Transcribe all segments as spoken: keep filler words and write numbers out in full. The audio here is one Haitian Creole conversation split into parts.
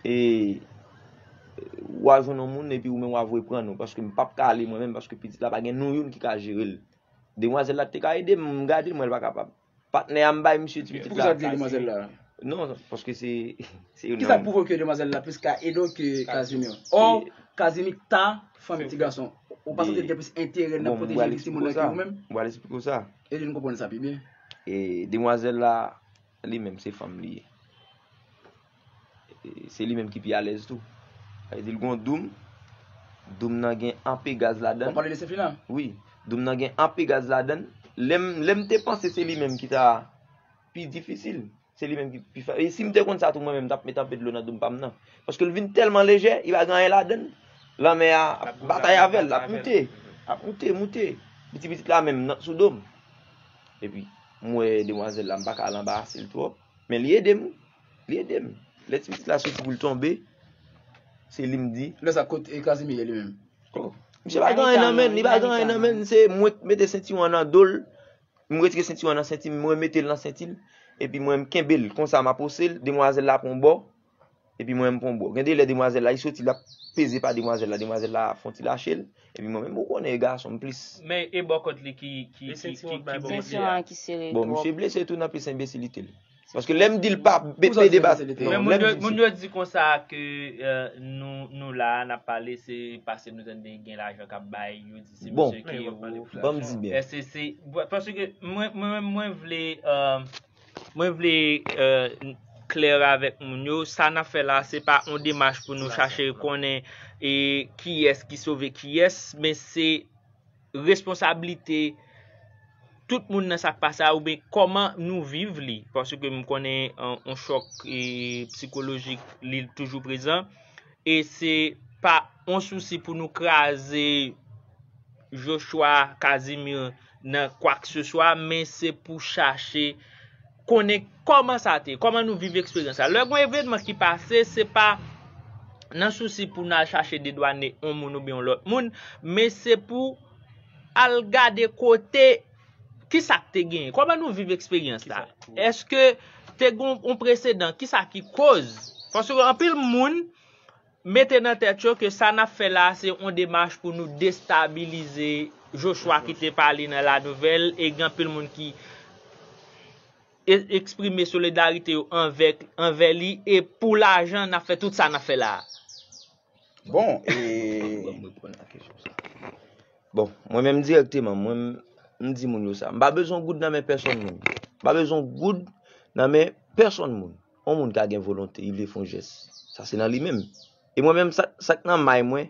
E w a jwenn yon moun epi ou menm w a voye pran nou, paske m p ap ka ale mwen menm, paske pitit la pa gen nou youn ki ka jere l. Demwazèl la te ka ede m, m gade l, mwen l pa kapab. Patnè a m bay misye ti pitit la. Poukisa w di demwazèl la? Non, paske se se youn nan. Kisa k pwouve ke demwazèl la plis ka ede w ke Casimir? Ò, Casimir ta fanmi ti gason. Ou pa santi l gen plis enterè nan pwoteje vi timoun nan ke ou menm? M pral eksplike w sa. Ede n konprann sa pi byen. E demwazèl la, li menm se fanm li ye. E se li menm ki pi alèz tou. Sa vle di l gon doum, doum nan gen anpe gaz ladan l. W ap pale de Sefina? Wi, doum nan gen anpe gaz ladan l. Lè m lè m te panse se li menm ki ta pi difisil, se li menm ki pi fa-, e si m te konn sa tou, mwen menm m t ap met anpe dlo nan doum pa m nan. Paske l vin tèlman lejè, li pa gen anyen ladan l. Lanmè a ap batay avè l, l ap moute, ap moute, moute. Piti pitit la menm nan sou do m. Epi, m wè demwazèl la, m pa ka al anbarase l twòp. Men li ede m wi. Li ede m. Lè ti pitit la soti pou l tonbe, se li m di. Lè sa kot e Casimir ye li menm? Oh. Misye pa gen anyen nan men l, li pa gen anyen nan men l, se mwen k mete sentiwon an nan do l. M retire sentiwon an nan senti m, m remete l nan senti l. Epi mwen m kenbe l, konsa m ap pose l, demwazèl la pran yon bò. Epi mwen m pran yon bò. Gen de lè demwazèl la, li soti, l ap peze pa demwazèl la, demwazèl la fè yon ti lache l. Epi mwen menm, ou konnen, e gason m plis. Men e bò kot li ki ki ki ki bò kot li a? Sentiwon an ki sere twòp. Bon, misye blese tou nan plis enbesilite l. Paske lè m di l pa pede bas, non, men moun yo di konsa ke nou nou la a n ap pale, se paske nou tande gen lajan k ap bay, yo di se misye ki ewo. Bon, ban m di byen. Èske se paske mwen mwen mwen vle mwen vle klè avèk moun yo, sa n ap fè la se pa yon demach pou nou chache konnen kiyès ki sove kiyès, men se responsablite tout moun nan sa k pase a, oubyen kòman nou viv li, paske m konnen yon chòk sikolojik li toujou prezan, e se pa yon sousi pou nou kraze Joshua Casimir nan kwakseswa, men se pou chache konnen kòman sa te ye, kòman nou viv eksperyans la. Lè gen yon evènman ki pase, se pa nan sousi pou n al chache dedwannen yon moun oubyen yon lòt moun, men se pou al gade kote kisa k te genyen, kòman nou viv eksperyans la, èske te gen yon presedan, kisa ki koz, paske anpil moun mete nan tèt yo ke sa n ap fè la a se yon demach pou nou destabilize Joshua ki te pale nan la nouvèl, e gen anpil moun ki eksprime solidarite yo anvè li, e pou lajan n ap fè tout sa n ap fè la a. Bon, e bon, mwen menm dirèkteman, mwen m di moun yo sa, m pa bezwen goud nan men pèsonn moun. M pa bezwen goud nan men pèsonn moun. Yon moun ka gen volonte, li vle fè yon jès, sa se nan li menm. E mwen menm, sa k nan may mwen,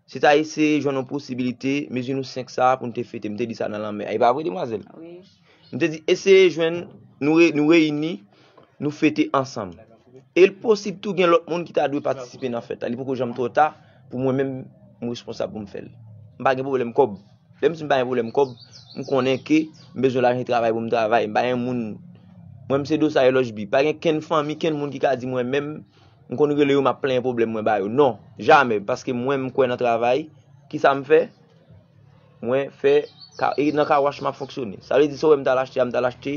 se ta eseye jwenn yon posibilite, mezi nou senk sa a pou n te fete. M te di sa nan lanmè a, e pa vre, demwazèl? M te di, eseye jwenn, nou re, nou reyini, nou fete ansanm. E l posib tou gen lòt moun ki ta dwe patisipe nan fèt la. Li poko janm twò ta pou mwen menm, m responsab pou m fè l. M pa gen pwoblèm kòb. Lè m di m pa gen pwoblèm kòb, m konnen ke m bezwen lajan, travay pou m travay. M pa gen moun, mwen m se Dosa e Lòjbi. Pa gen kenn fanmi, kenn moun ki ka di mwen menm m konn rele yo, m ap plenyen pwoblèm mwen ba yo. Non, jamè, paske mwen m kwè nan travay. Kisa m fè? Mwen fè ka, e nan kawach m ap fonksyone. Sa vle di sa w wè m t al achte a, m t al achte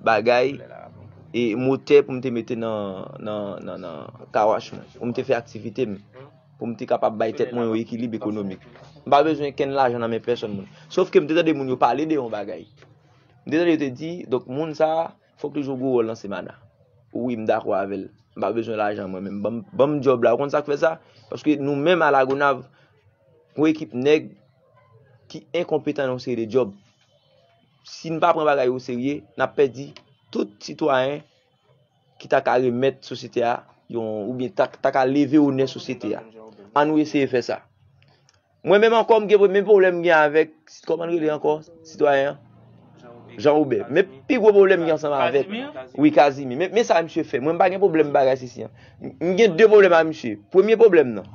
bagay, e motè pou m te mete nan nan nan nan kawach mwen, pou m te fè aktivite m, pou m te kapab bay tèt mwen yon ekilib ekonomik. M pa bezwen kenn lajan nan men pèsonn moun. Sof ke m te tande moun yo pale de yon bagay. M te tande yo te di, donk moun sa a, fòk li jwe gwo wòl nan Semana. Wi, m dakò avè l. M pa bezwen lajan mwen menm. Ban m, ban m djòb la. Ou konn sa k fè sa? Paske nou menm a Lagonav, yon ekip nèg ki enkonpetan nan yon seri de djòb. Si n pa pran bagay yo oserye, n ap pèdi tout sitwayen ki ta ka remèt sosyete a yon, oubyen ta, ta ka leve onè sosyete a. An nou eseye fè sa. Mwen menm ankò, m gen, men pwoblèm m gen avèk, kòman l rele ankò, sitwayen an? Jean Robert. Men pi gwo pwoblèm m gen ansanm avèk, wi, Casimir. Men, men sa misye fè. Mwen, m pa gen pwoblèm bagay sisi an. M gen de pwoblèm ak misye. Premye pwoblèm nan,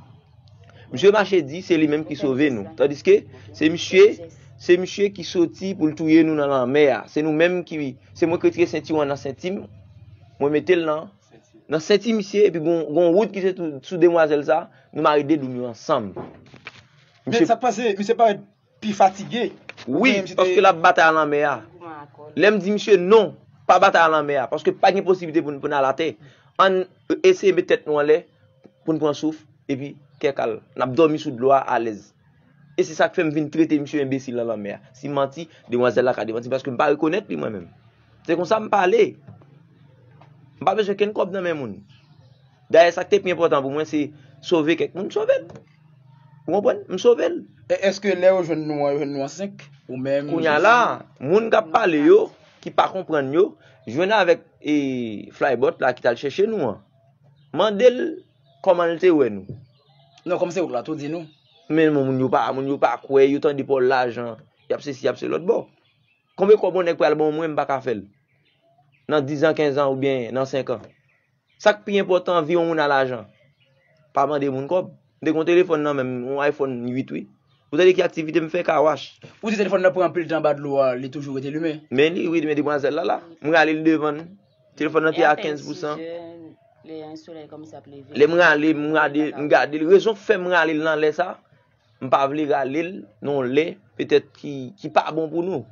misye mache di se li menm ki sove nou. Tandiske se misye, se misye ki soti pou l touye nou nan lanmè a. Se nou menm ki, se mwen ki retire sentiwon an nan senti m, mwen mete l nan nan senti misye, epi gon, gon wout ki se sou, sou demwazèl sa, nou mare de doum yo ansanm. Men sa k pase, misye parèt pi fatige. Wi, paske l ap batay a lanmè a. Lè m di misye non, pa batay a lanmè a, paske pa gen posiblite pou n, pou n al atè. Ann eseye met tèt nou anlè, pou n pran souf, epi kè kal. N ap dòmi sou dlo a alèz. E se sa k fè m vin trete misye enbesil nan lanmè a. Si m manti, demwazèl la ka demanti, paske m pa rekonèt li mwen menm. Se konsa m pale. M pa bezwen kenn kòb nan men moun. Dayè, sa k te pi enpòtan pou mwen, se sove kèk moun, m sove l. Ou konprann? M sove l. E èske lè yo jwenn nou an, yo jwenn nou an senk? Ou menm, Kounye a la, moun k ap pale yo, ki pa konprann yo, jwenn avèk e, Flybot la ki t al chèche nou an. Mande l kòman l te wè nou. Non, kòm se ou k la, tou di nou. Men moun yo pa, moun yo pa kwè, yo tande pawòl lajan, y ap sesi, y ap se lòt bò. Konbyen kòb yon nèg pral ban mwen, m pa ka fè l? Nan diz an, kenz an oubyen nan senk an. Sa k pi enpòtan, vi yon moun a lajan. Pa mande moun kòb. M te gen yon telefòn nan men m, yon iPhone uit, wi. Ou tande ki aktivite m fè, car wash. Ou di telefòn nan pran anpil tan anba dlo a, li toujou rete limen? Men li, wi, men demwazèl la la. M rale l devan l. Telefòn nan te a kenz pousan. Lè m rale, m gade, m gade l. Rezon k fè m rale l nan lè sa, m pa vle rale l nan yon lè petèt ki, ki pa bon pou nou.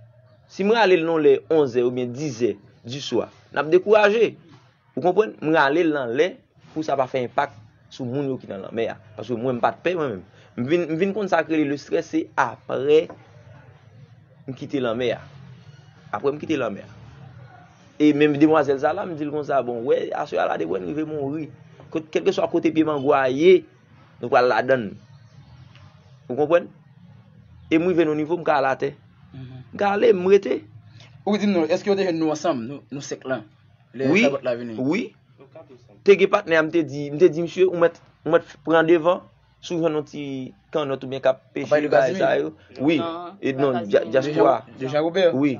Si m rale l nan yon lè onz è oubyen diz è di swa, n ap dekouraje. Ou konprann? M rale l nan lè pou sa pa fè enpak sou moun yo ki nan lanmè a. Paske mwen, m pa t pè mwen menm. M vin, m vin konn sa k rele le strès, se aprè m kite lanmè a. Aprè m kite lanmè a. E menm demwazèl sa la, m di l konsa, bon, wè, aswè a la, depi w rive Monri, kot-, kèlkeswa kote pye mango a ye, nou pral ladan l. Ou konprann? E m rive nan yon nivo, m ka al atè. M ka ale, m rete. Ou di m non, èske yo te jwenn nou ansanm, nou, nou senk lan? Lè Wi, Flybot la vini. Wi. Te gen patnè a m te di, m te di, "Misye, ou mèt, ou mèt pran devan, si w jwenn yon ti kannòt oubyen k ap peche, bagay sa yo." Wi. E non, dya-, dyaspora. Dejan Robert. Wi.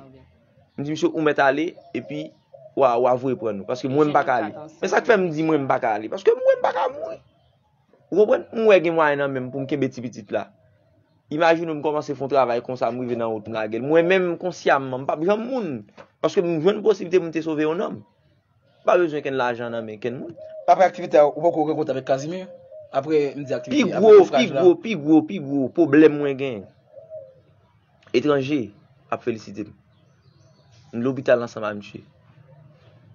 M di, "Misye, ou mèt ale, epi w a, w a voye pran nou." Paske mwen, m pa ka ale. Men sa k fè m di mwen, m pa ka ale. Paske mwen, m pa ka mouri. Ou konprann? M wè gen mwayen nan men m pou m kenbe ti pitit la. Imajine w, m kòmanse fè yon travay konsa, m rive nan wout, m lage l. Mwen menm, konsyamman, m p ap janm moun. Paske m jwenn posiblite pou m te sove yon nanm. M pa bezwen kenn lajan nan men kenn moun. Apre aktivite a, ou poko rankontre avèk Casimir? Apre, m di aktivite, pi gwo, pi gwo, pi gwo, pi gwo pwoblèm mwen gen, etranje ap felisite m. M lopital ansanm ak misye.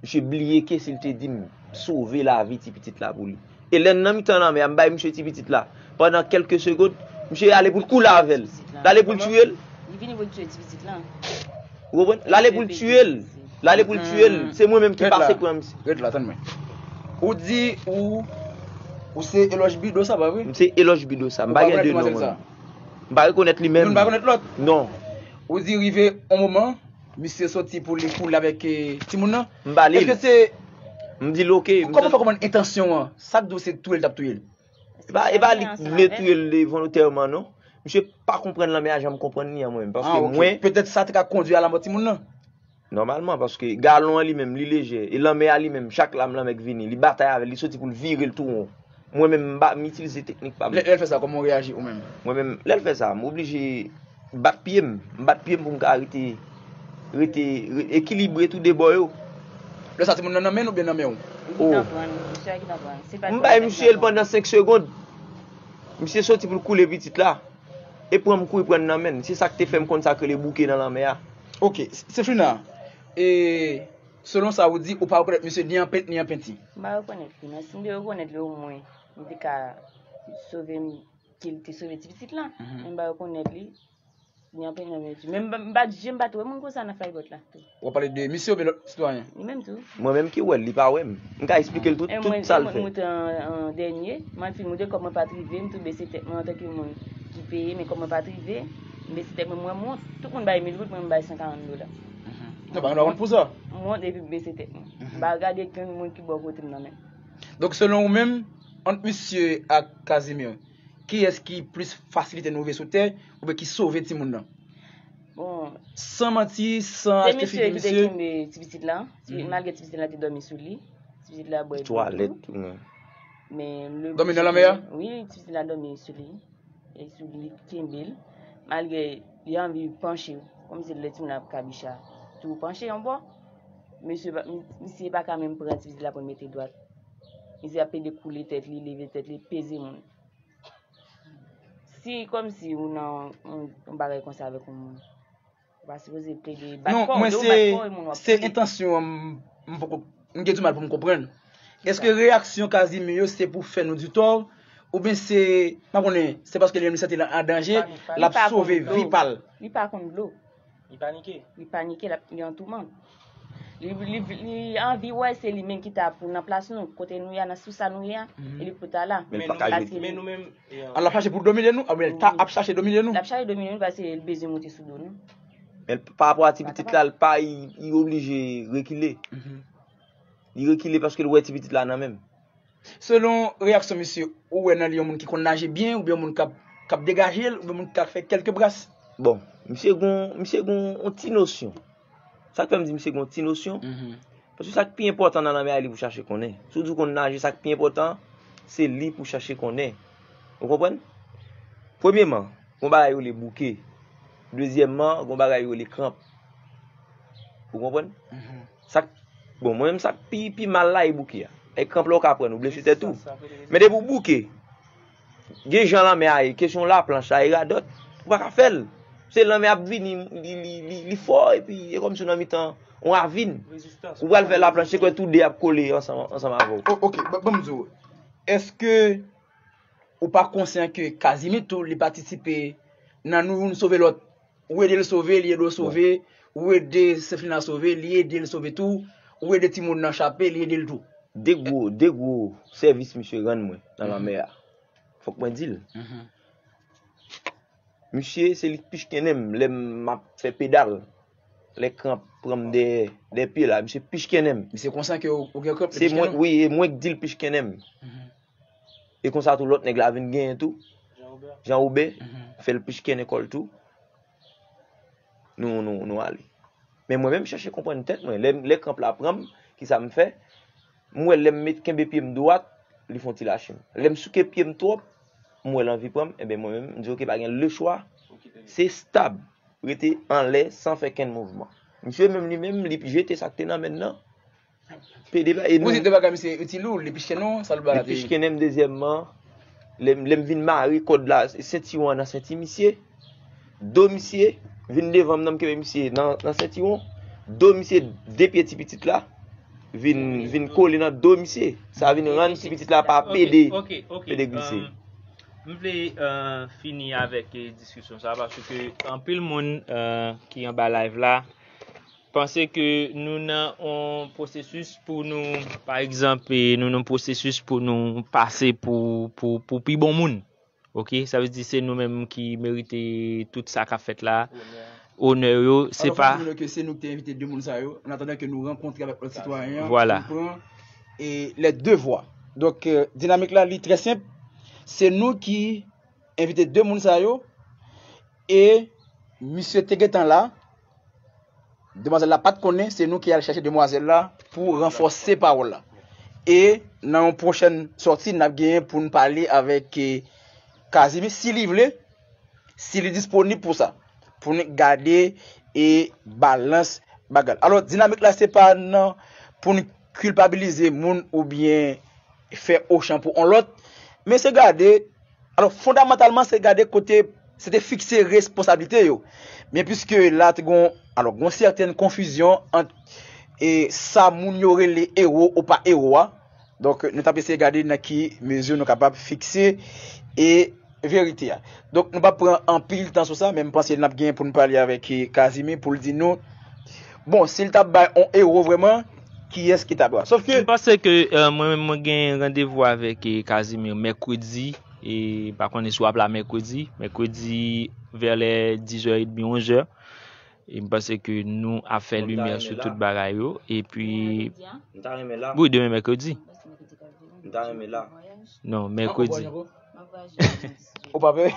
Misye bliye ke si l te di m sove lavi ti pitit la pou li. E lè n nan mitan lanmè a, m bay misye ti pitit la. Pandan kèlke segonn, misye ale pou l koule avè l. L ale pou l tiye l. Li vini pou l tiye ti pitit la. Ou konprann? L ale pou l tiye l. L ale pou l tiye l. Se mwen menm ki pase pran misye. Ret la, tann mwen. Ou di ou, ou se Elòj Bido sa, pa vre? M se Elòj Bido sa. M pa gen de non, mwen. M pa rekonèt li menm. Nou pa rekonèt lòt? Non. Ou di rive yon moman, misye soti pou li koule avèk, eh, timoun nan? M ba li l. Èske se... M di l oke. Kòman w fè konprann entansyon an? Sa k di w se touye l t ap touye l? E pa, e pa li k vle touye l volontairement, non. Misye pa konprann lanmè a jan m konprann li an mwen menm. Paske mwen... Petèt sa te ka kondui a lanmò timoun nan. Nòmalman, paske galon an li menm, li lejè. E lanmè a li menm, chak lam lanmè k vini, li batay avè l, li soti pou l vire l tou won. Mwen menm, m ba, m itilize teknik pa m. Lè, lè l fè sa, kòman w reyaji ou menm? Mwen menm, lè l fè sa, m oblije bat pye m. M bat pye m pou m ka rete, rete, re-, ekilibre tou de bò yo. Lè sa, timoun nan nan men l oubyen nan men w? Li gentan pran l, misye a gentan pran l. Se pa... M bay misye l pandan senk segonn. Misye soti pou l koule pitit la. E pran m kouri pran l nan men l. Se sa k te fè m konn sa k rele bouke nan lanmè a. Ok, Sefrina, e selon sa ou di, ou pa rekonèt misye ni an pent, ni an penti. M pa rekonèt li, men si m te rekonèt li, omwen, m te ka sove m, ke l te sove ti pitit la. Men m pa rekonèt li, ni an pent, ni an penti. Men m pa, m pa, je m pa t wè moun konsa nan Flybot la. Ou ap pale de misye oubyen lòt sitwayen? Li menm tou. Mwen menm ki wè l, li pa wè m. M ka eksplike l tout, tout sa l fè. E mwen, e mwen, mwen te an, an dènye, m al fin moute, kòm mwen pa t rive, m tou bese tèt mwen antanke moun ki peye, men kòm mwen pa t rive, m bese tèt mwen, mwen wont. Tout moun bay mil goud, mwen m bay san karant dola. Non, pa gen dwa wont pou sa. M wont epi m bese tèt mwen. M pa gade kenn moun ki bò kote m nan men. Donk, selon ou menm, ant misye ak Casimir, kiyès ki plis fasilite nou rive sou tè, oubyen ki sove timoun nan? Bon. San manti, san achte figi misye. Se misye ki te kenbe ti pitit la. Ti, malgre ti pitit la te dòmi sou li. Ti pitit la bwè dlo tou. Twalèt tou, non. Men le... Dòmi nan lanmè a? Wi, ti pitit la dòmi sou li. E sou li, kenbe l. Malgre li anvi panche, kòmsi lè timoun ap kabicha, tou panche yon bò. Misye pa, mi-, misye pa ka menm pran ti pitit la pou l mete dwat. Misye ap pede koule tèt li, leve tèt li, peze moun. Si kòmsi ou nan yon, yon bagay konsa avèk yon moun, ou pa sipoze plede bat kò w, lè w bat kò w, e moun w ap touye. Non, mwen se, se entansyon an, m, m poko, m gen di mal pou m konprann. Èske reyaksyon Casimir yo se pou fè nou di tò, oubyen se, pa konnen, se paske li menm li santi l an danje, l ap sove vi pa l? Li pa konn dlo. Li panike. Li panike, l ap, li an touman. Li, li, li anvi wè se li menm ki ta pou nan plas nou, kote nou ye a, nan sou sa nou ye a, e li pou ta la. Men l pa ka jwe. Paske li, men nou menm, e, an, l ap chache pou domine nou, oubyen l ta ap chache domine nou? L ap chache domine nou paske li bezwen monte sou do nou. Men pa rapò a ti pitit la, l pa, li, li oblije rekile. Li rekile paske l wè ti pitit la nan men m. Selon reyaksyon misye, ou wè nan li yon moun ki konn naje byen, oubyen yon moun k ap, k ap degaje l, oubyen yon moun k ap fè kèlke bras? Bon, misye gon, misye gon yon ti nosyon. Sa k fè m di misye gon ti nosyon? Paske sa k pi enpòtan nan lanmè a, e li pou chache konnen. Si w di w konn naje, sa k pi enpòtan, se li pou chache konnen. Ou konprann? Premyeman, gon bagay yo rele bouke. Dezyèmman, gon bagay yo rele kranp. Ou konprann? Sa k, bon, mwen menm sa k pi, pi mal la e bouke a. E kranp la ou ka pran, ou blese tèt ou. Men depi w bouke, gen jan lanmè a ye, kesyon laplanch la e radòt, ou pa ka fè l. Se lanmè ap vini, li, li, li, li fò, epi e kòmsi w nan mitan yon ravin. Ou pral fè laplanch, se kwè tou de ap kole ansanm, ansanm avè w. O-, ok, ban, ban m di w, èske ou pa konsyan ke Casimir tou, li patisipe nan nou youn sove lòt? Ou ede l sove, li ede w sove. Ou ede Seflina sove, li ede l sove tou. Ou ede timoun nan chape, li ede l tou. De gwo, de gwo sèvis misye rann mwen nan lanmè a. Fòk mwen di l. Misye, se li k pichkennen m lè m ap fè pedal. Lè kranp pran m dèyè, dèyè pye la, misye pichkennen m. Misye konsyan ke ou, ou gen kranp, li pichkennen w? Wi, e mwen k di l pichkennen m. E konsa tou lòt nèg la vin genyen tou. Jan Wobè, fè l pichkennen kò l tou. Nou, nou, nou ale. Men mwen menm, m chèche konprann tèt mwen. Lè, lè kranp la pran m, kisa m fè? M wè lè m met kenbe pye m dwat, li fè yon ti lache m. Lè m souke pye m twòp, m wè l anvi pran m, enben mwen menm, m di oke, pa gen lechwa. Se stab, rete anlè san fè kenn mouvman. Misye menm li menm, li jete sa k te nan men l nan. Pede pa, e nou. Ou di de bagay misye itil ou, li pichkennen w, sa l ba la te ye? Li pichkennen m dezyèmman. Lè m, lè m vin mare kòd la, sentiwon an nan senti misye. Do misye vin devan m nan, m kenbe misye nan, nan sentiwon. Do misye, de pye ti pitit la vin, vin kole nan do misye. Sa vin rann ti pitit la pa pede, pede glise. M vle, euh, fini avèk, eh, diskisyon sa, paske anpil moun, euh, ki anba live la, panse ke nou nan yon pwosesis pou nou, pa egzanp, eh, nou nan yon pwosesis pou nou pase pou, pou, pou pi bon moun. Oke? Sa vle di se nou menm ki merite tout sa k ap fèt la. Onè yo, se pa. Alò, fò nou di nou ke se nou ki te envite de moun sa yo, an atandan ke nou rankontre avèk lòt sitwayen an, vwala, pou nou pran, eh, les deux voix. Donk, eh, dinamik la, li trè senp. Se nou ki envite de moun sa yo, e misye te gentan la, demwazèl la pa t konnen, se nou ki al chèche demwazèl la pou ranfòse pawòl la. E nan yon pwochèn sòti, n ap genyen pou n pale avèk, eh, Casimir, si li vle, si li disponib pou sa, pou n gade e balans bagay la. Alò, dinamik la, se pa nan pou n kilpabilize moun oubyen fè ochan pou on lòt, men se gade, alò, fondamantalman, se gade kote se te fikse responsablite yo. Men piske la, te gon, alò, gon sètèn konfizyon ant, e, sa moun yo rele ewo ou pa ewo a. Donk, nou t ap eseye gade nan ki mezi nou kapab fikse e verite a. Donk, nou p ap pran anpil tan sou sa, men m panse n ap gen pou n pale avèk, eh, Casimir pou l di nou, bon, si l t ap bay on ewo vrèman, kiyès ki t ap ba? Sòf ke. M panse ke, eh, mwen menm, mwen gen randevou avèk, eh, Casimir mèkredi, e m pa konnen si w ap la mèkredi, mèkredi vè lè dizè edmi, onzè. E m panse ke nou ap fè limyè sou tout bagay yo. Epi, wi, demen mèkredi. M ta renmen la. Non, mèkredi. Ou pa pè?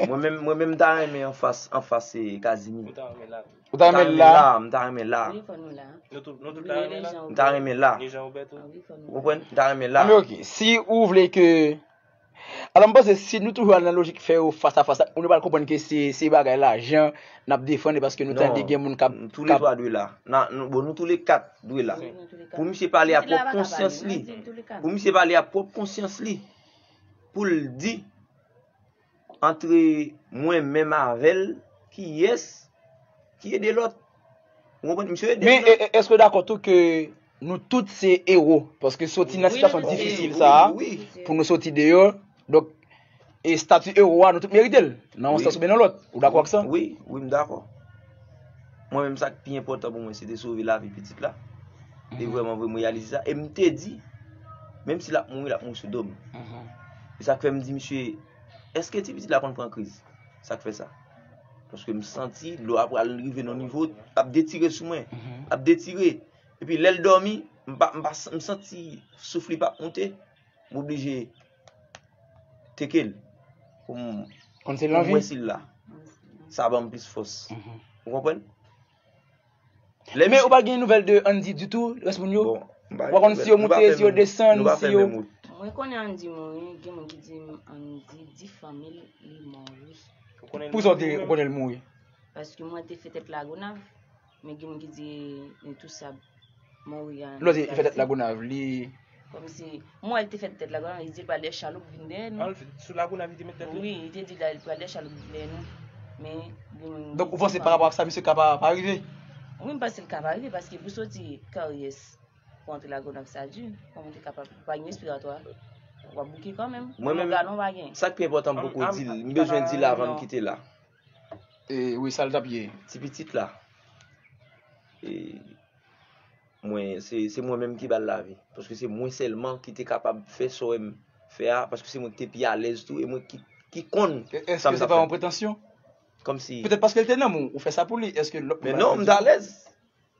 Mwen menm, mwen menm, m ta renmen anfas, anfas, eh, Casimir. Ou ta renmen la? M ta renmen la. M ta renmen la. M ta renmen la. Ou konprann? M ta renmen la. Ah, men oke. Si ou vle ke Alò, m panse si nou toujou al nan lojik fè yo fas a fas la, nou pral konprann ke se, se bagay lajan n ap defann, e paske nou tande gen moun k ap, non, tou le twa dwe la. Na, nou, bon, nou tou le kat dwe la. Pou misye pale a pwòp konsyans li. Pou misye pale a pwòp konsyans li. Pou l di, antre mwen menm avè l, kiyès ki ede lòt? Ou konprann? Misye ede m nan. Men, e, e, èske w dakò tou ke Nou tout se ewo, paske soti nan sitiyasyon difisil sa a, pou nou soti deyò. Donk, e stati ewo a, nou tout merite l, nan yon sans oubyen nan lòt. Ou dakò ak sa? Wi, wi, m dakò. Mwen menm, sa k pi enpòtan pou mwen, se te sove lavi pitit la. E vrèman vre, m reyalize sa. E m te di, menm si l ap mouri, l ap mouri sou do m. E sa k fè m di misye, èske ti pitit la konn pran kriz? Sa k fè sa. Paske m santi dlo a pral rive nan nivo, ap detire sou mwen. Ap detire. Epi lè l dòmi, m pa, m pa, m santi souf li p ap monte. M oblije teke l pou m, pou m wè si l la. Sa ban m plis fòs. Ou konprann? Men ou pa gen nouvèl de Andy ditou, rès moun yo? Ou pa konn si yo moute, si yo desann, si yo. Mwen konnen Andy mouri, gen moun ki di Andy di fanmi l li mouri. Poukisa w te konnen l mouri? Paske mwen te fè tèt Lagonav, men gen moun ki di Tousab mouri an. Lè w te fè tèt Lagonav, li. Kòmsi, mwen wè l te fè tèt Lagonav, li di l pral dèyè chaloup vin dèyè nou. Al sou Lagonav li te met tèt li? Wi, li te di l pral dèyè chaloup vin dèyè nou. Men, gen moun. Donk, ou panse pa rapò ak sa, misye ka pa, pa rive? Wi, m panse l ka pa rive, paske pou soti Karyès, pou antre Lagonav sa di, kòman w te kapab, ou pa gen respiratwa, w ap bouke kanmenm. Mwen menm, galon pa gen. Sa k pi enpòtan m poko di l, m bezwen di l avan m kite la. E, wi, sa l t ap ye. Ti pitit la. E, mwen, se, se mwen menm ki ba l lavi. Paske se mwen sèlman ki te kapab fè sa w wè m fè a, paske se mwen ki te pi alèz tou, e mwen ki, ki konn sa m t ap fè. Èske se pa yon pretansyon? Kòmsi. Petèt paske l te nan men w, ou fè sa pou li, èske lòt moun pa. Men non, m t alèz.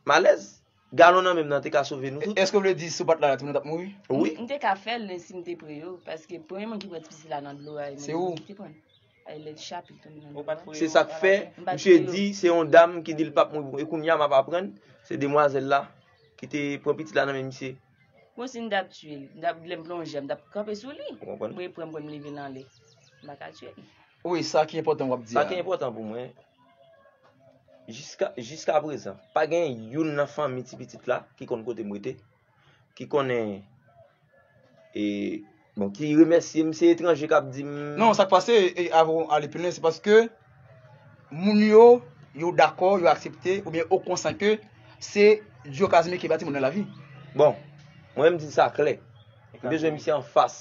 M alèz. Galon nan men m nan te ka sove nou tout. Èske w vle di si w pa t la, timoun nan t ap mouri? Wi. M te ka fè l si m te pre yo, paske premye moun ki pran ti pitit la nan dlo a, se ou. Se sa k fè, misye di se yon dam ki di l p ap mouri. E kounye a m ap aprann, se demwazèl la ki te pran pitit la nan men misye. Bon, si m t ap tiye l, m t ap, lè m plonje a, m t ap kanpe sou li. Ou konprann? Mwen pran m, pran m leve l anlè. M pa ka tiye l. Wi, sa ki enpòtan w ap di a. Sa ki enpòtan pou mwen, jiska, jiska prezan, pa gen youn nan fanmi ti pitit la ki konn kote m rete, ki konnen E, bon, ki remèsye m, se etranje k ap di m. Non, sa k pase, e, avan w ale pi lwen, se paske moun yo, yo dakò, yo aksepte, oubyen o konsan ke se Djo Casimir ki ba timoun nan lavi. Bon, mwen menm m di l sa klè. M bezwen misye anfas.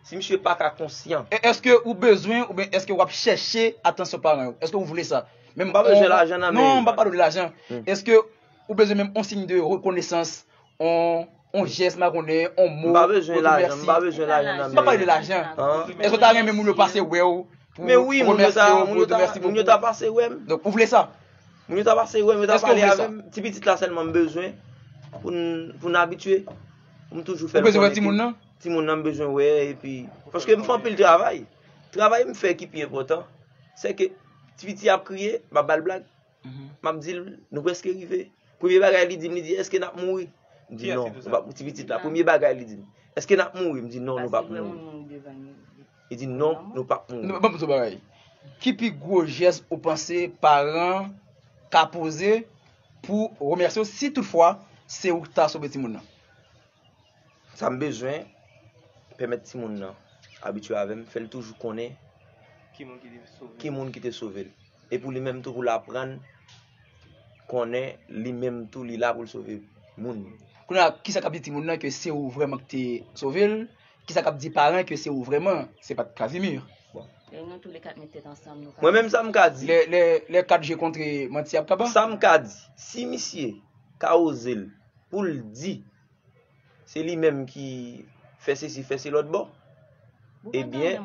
Si misye pa ka konsyan. E èske ou bezwen, oubyen èske w ap chèche atansyon paran yo? Èske ou vle sa? M pa bezwen lajan nan men yo. Non, m pa pale w de lajan. Èske ou bezwen menm yon siy de rekonesans, yon, yon jès, m pa konnen, yon mo pou te di mèsi. M pa bezwen lajan, m pa bezwen lajan nan men yo. M pa pale de lajan. Èske w ta renmen moun yo pase wè w pou remèsye w, pou yo di mèsi bokou? Men wi, moun yo ta, moun yo ta, moun yo ta pase wè m. Donk, ou vle sa? Moun yo ta pase wè m, yo ta pale avè m. Ti pitit la sèlman m bezwen pou n, pou n abitye. Pou m toujou fè l konnen ke timoun nan, timoun nan m bezwen wè, epi, paske m fè anpil travay. Travay m fè ki pi enpòtan, se ke ti piti ap kriye, m ap ba l blag. M ap di l, nou prèske rive. Premye bagay li di m, li di, èske n ap mouri? M di, non, nou p ap mouri. Ti pitit la, premye bagay li di m, èske n ap mouri? M di, non, nou p ap mouri. Li di, non, nou p ap mouri. Ban m di w bagay. Ki pi gwo jès ou panse paran ka poze pou remèsye w si toutfwa se ou ki ta sove timoun nan? Sa m bezwen, pèmèt timoun nan abitye avè m, fè l toujou konnen ki moun ki te sove l. E pou li menm tou, pou l aprann konnen li menm tou, li la pou l sove moun. Kounye a, kisa k ap di timoun nan ke se ou vrèman ki te sove l? Kisa k ap di paran ke se ou vrèman, se pa t Casimir? Bon. E nou tou le kat met tèt ansanm, nou ka. Mwen menm sa m ka di. Lè, lè, lè kat je kontre, manti ap kaba? Sa m ka di, si misye ka oze l, pou l di, se li menm ki fè sesi, fè se lòt bò. Ebyen,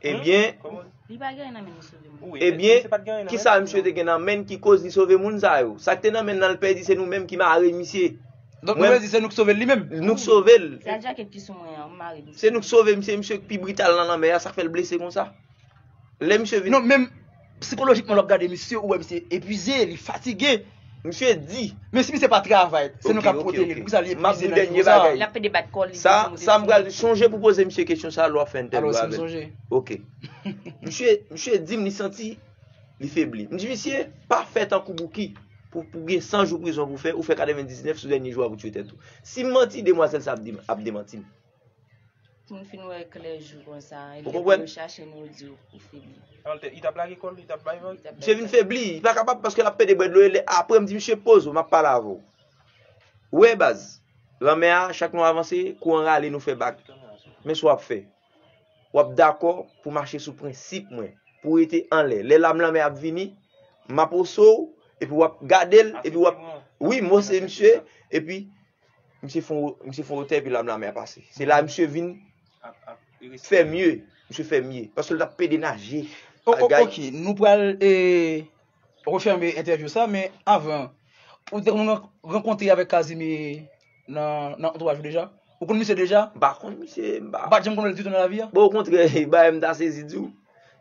ebyen, ebyen, kisa misye te gen nan men ki koz li sove moun sa yo? Sa k te nan men nan l pèdi, se nou menm ki mare misye. Donk, nou vle di se nou k sove l li menm? Nou k sove l. Se a djakèt ki sou mwen an, m mare misye. Se nou k sove misye, misye k pi brital nan lanmè a, sa k fè l blese konsa. Lè misye vin. Non, menm sikolojikman, lè w ap gade misye, ou wè misye epuize, li fatige. Misye di. Men si misye pa travay, se nou k ap pwoteje l. Poukisa li epuize nan nivo sa a? L ap pede bat kò l, li bezwen moute. Sa, sa m pral di, sonje pou poze misye kesyon sa a lè w ap fè entèvyou avè l. Alò, si m sonje. Ok. Misye, misye di m li santi li febli. M di, misye, pa fè tankou Bouki. Pou, pou gen san jou prizon pou fè, ou fè katrevendiznèf sou dènye jou a pou tchwe tèt ou. Si m manti, demwazèl sa ap di m, ap demanti m. Pou n fin wè klè jou konsa, epi lè pou yo chache nou, yo di w ou febli. Alò, li t ap lage kò l, li t ap bay vag? Misye vin febli, li pa kapab paske l ap pede bwè dlo, e lè apre m di, misye, poze w, m ap pale avè w. Ou wè baz, lanmè a, chak nou avanse, kouran rale nou fè bak. Men sa w ap fè. W ap dakò pou mache sou prensip mwen, pou rete anlè. Lè lam lanmè ap vini, m ap oso w, epi w ap gade l, epi w ap, wi, m ose misye, epi misye fon, misye fon wotè, epi lam lanmè a pase. Se la misye vin fè mye, misye fè mye. Paske l t ap pede naje. Ok, nou pral refèmen entèvyou sa, men avan, ou te konn rankontre avèk Casimir nan antouraj ou deja? Ou konn misye deja? M pa konn misye, m pa. Ou pa t janm konnen l ditou nan lavi a? Bon, okontrè, bagay m ta sezi di w.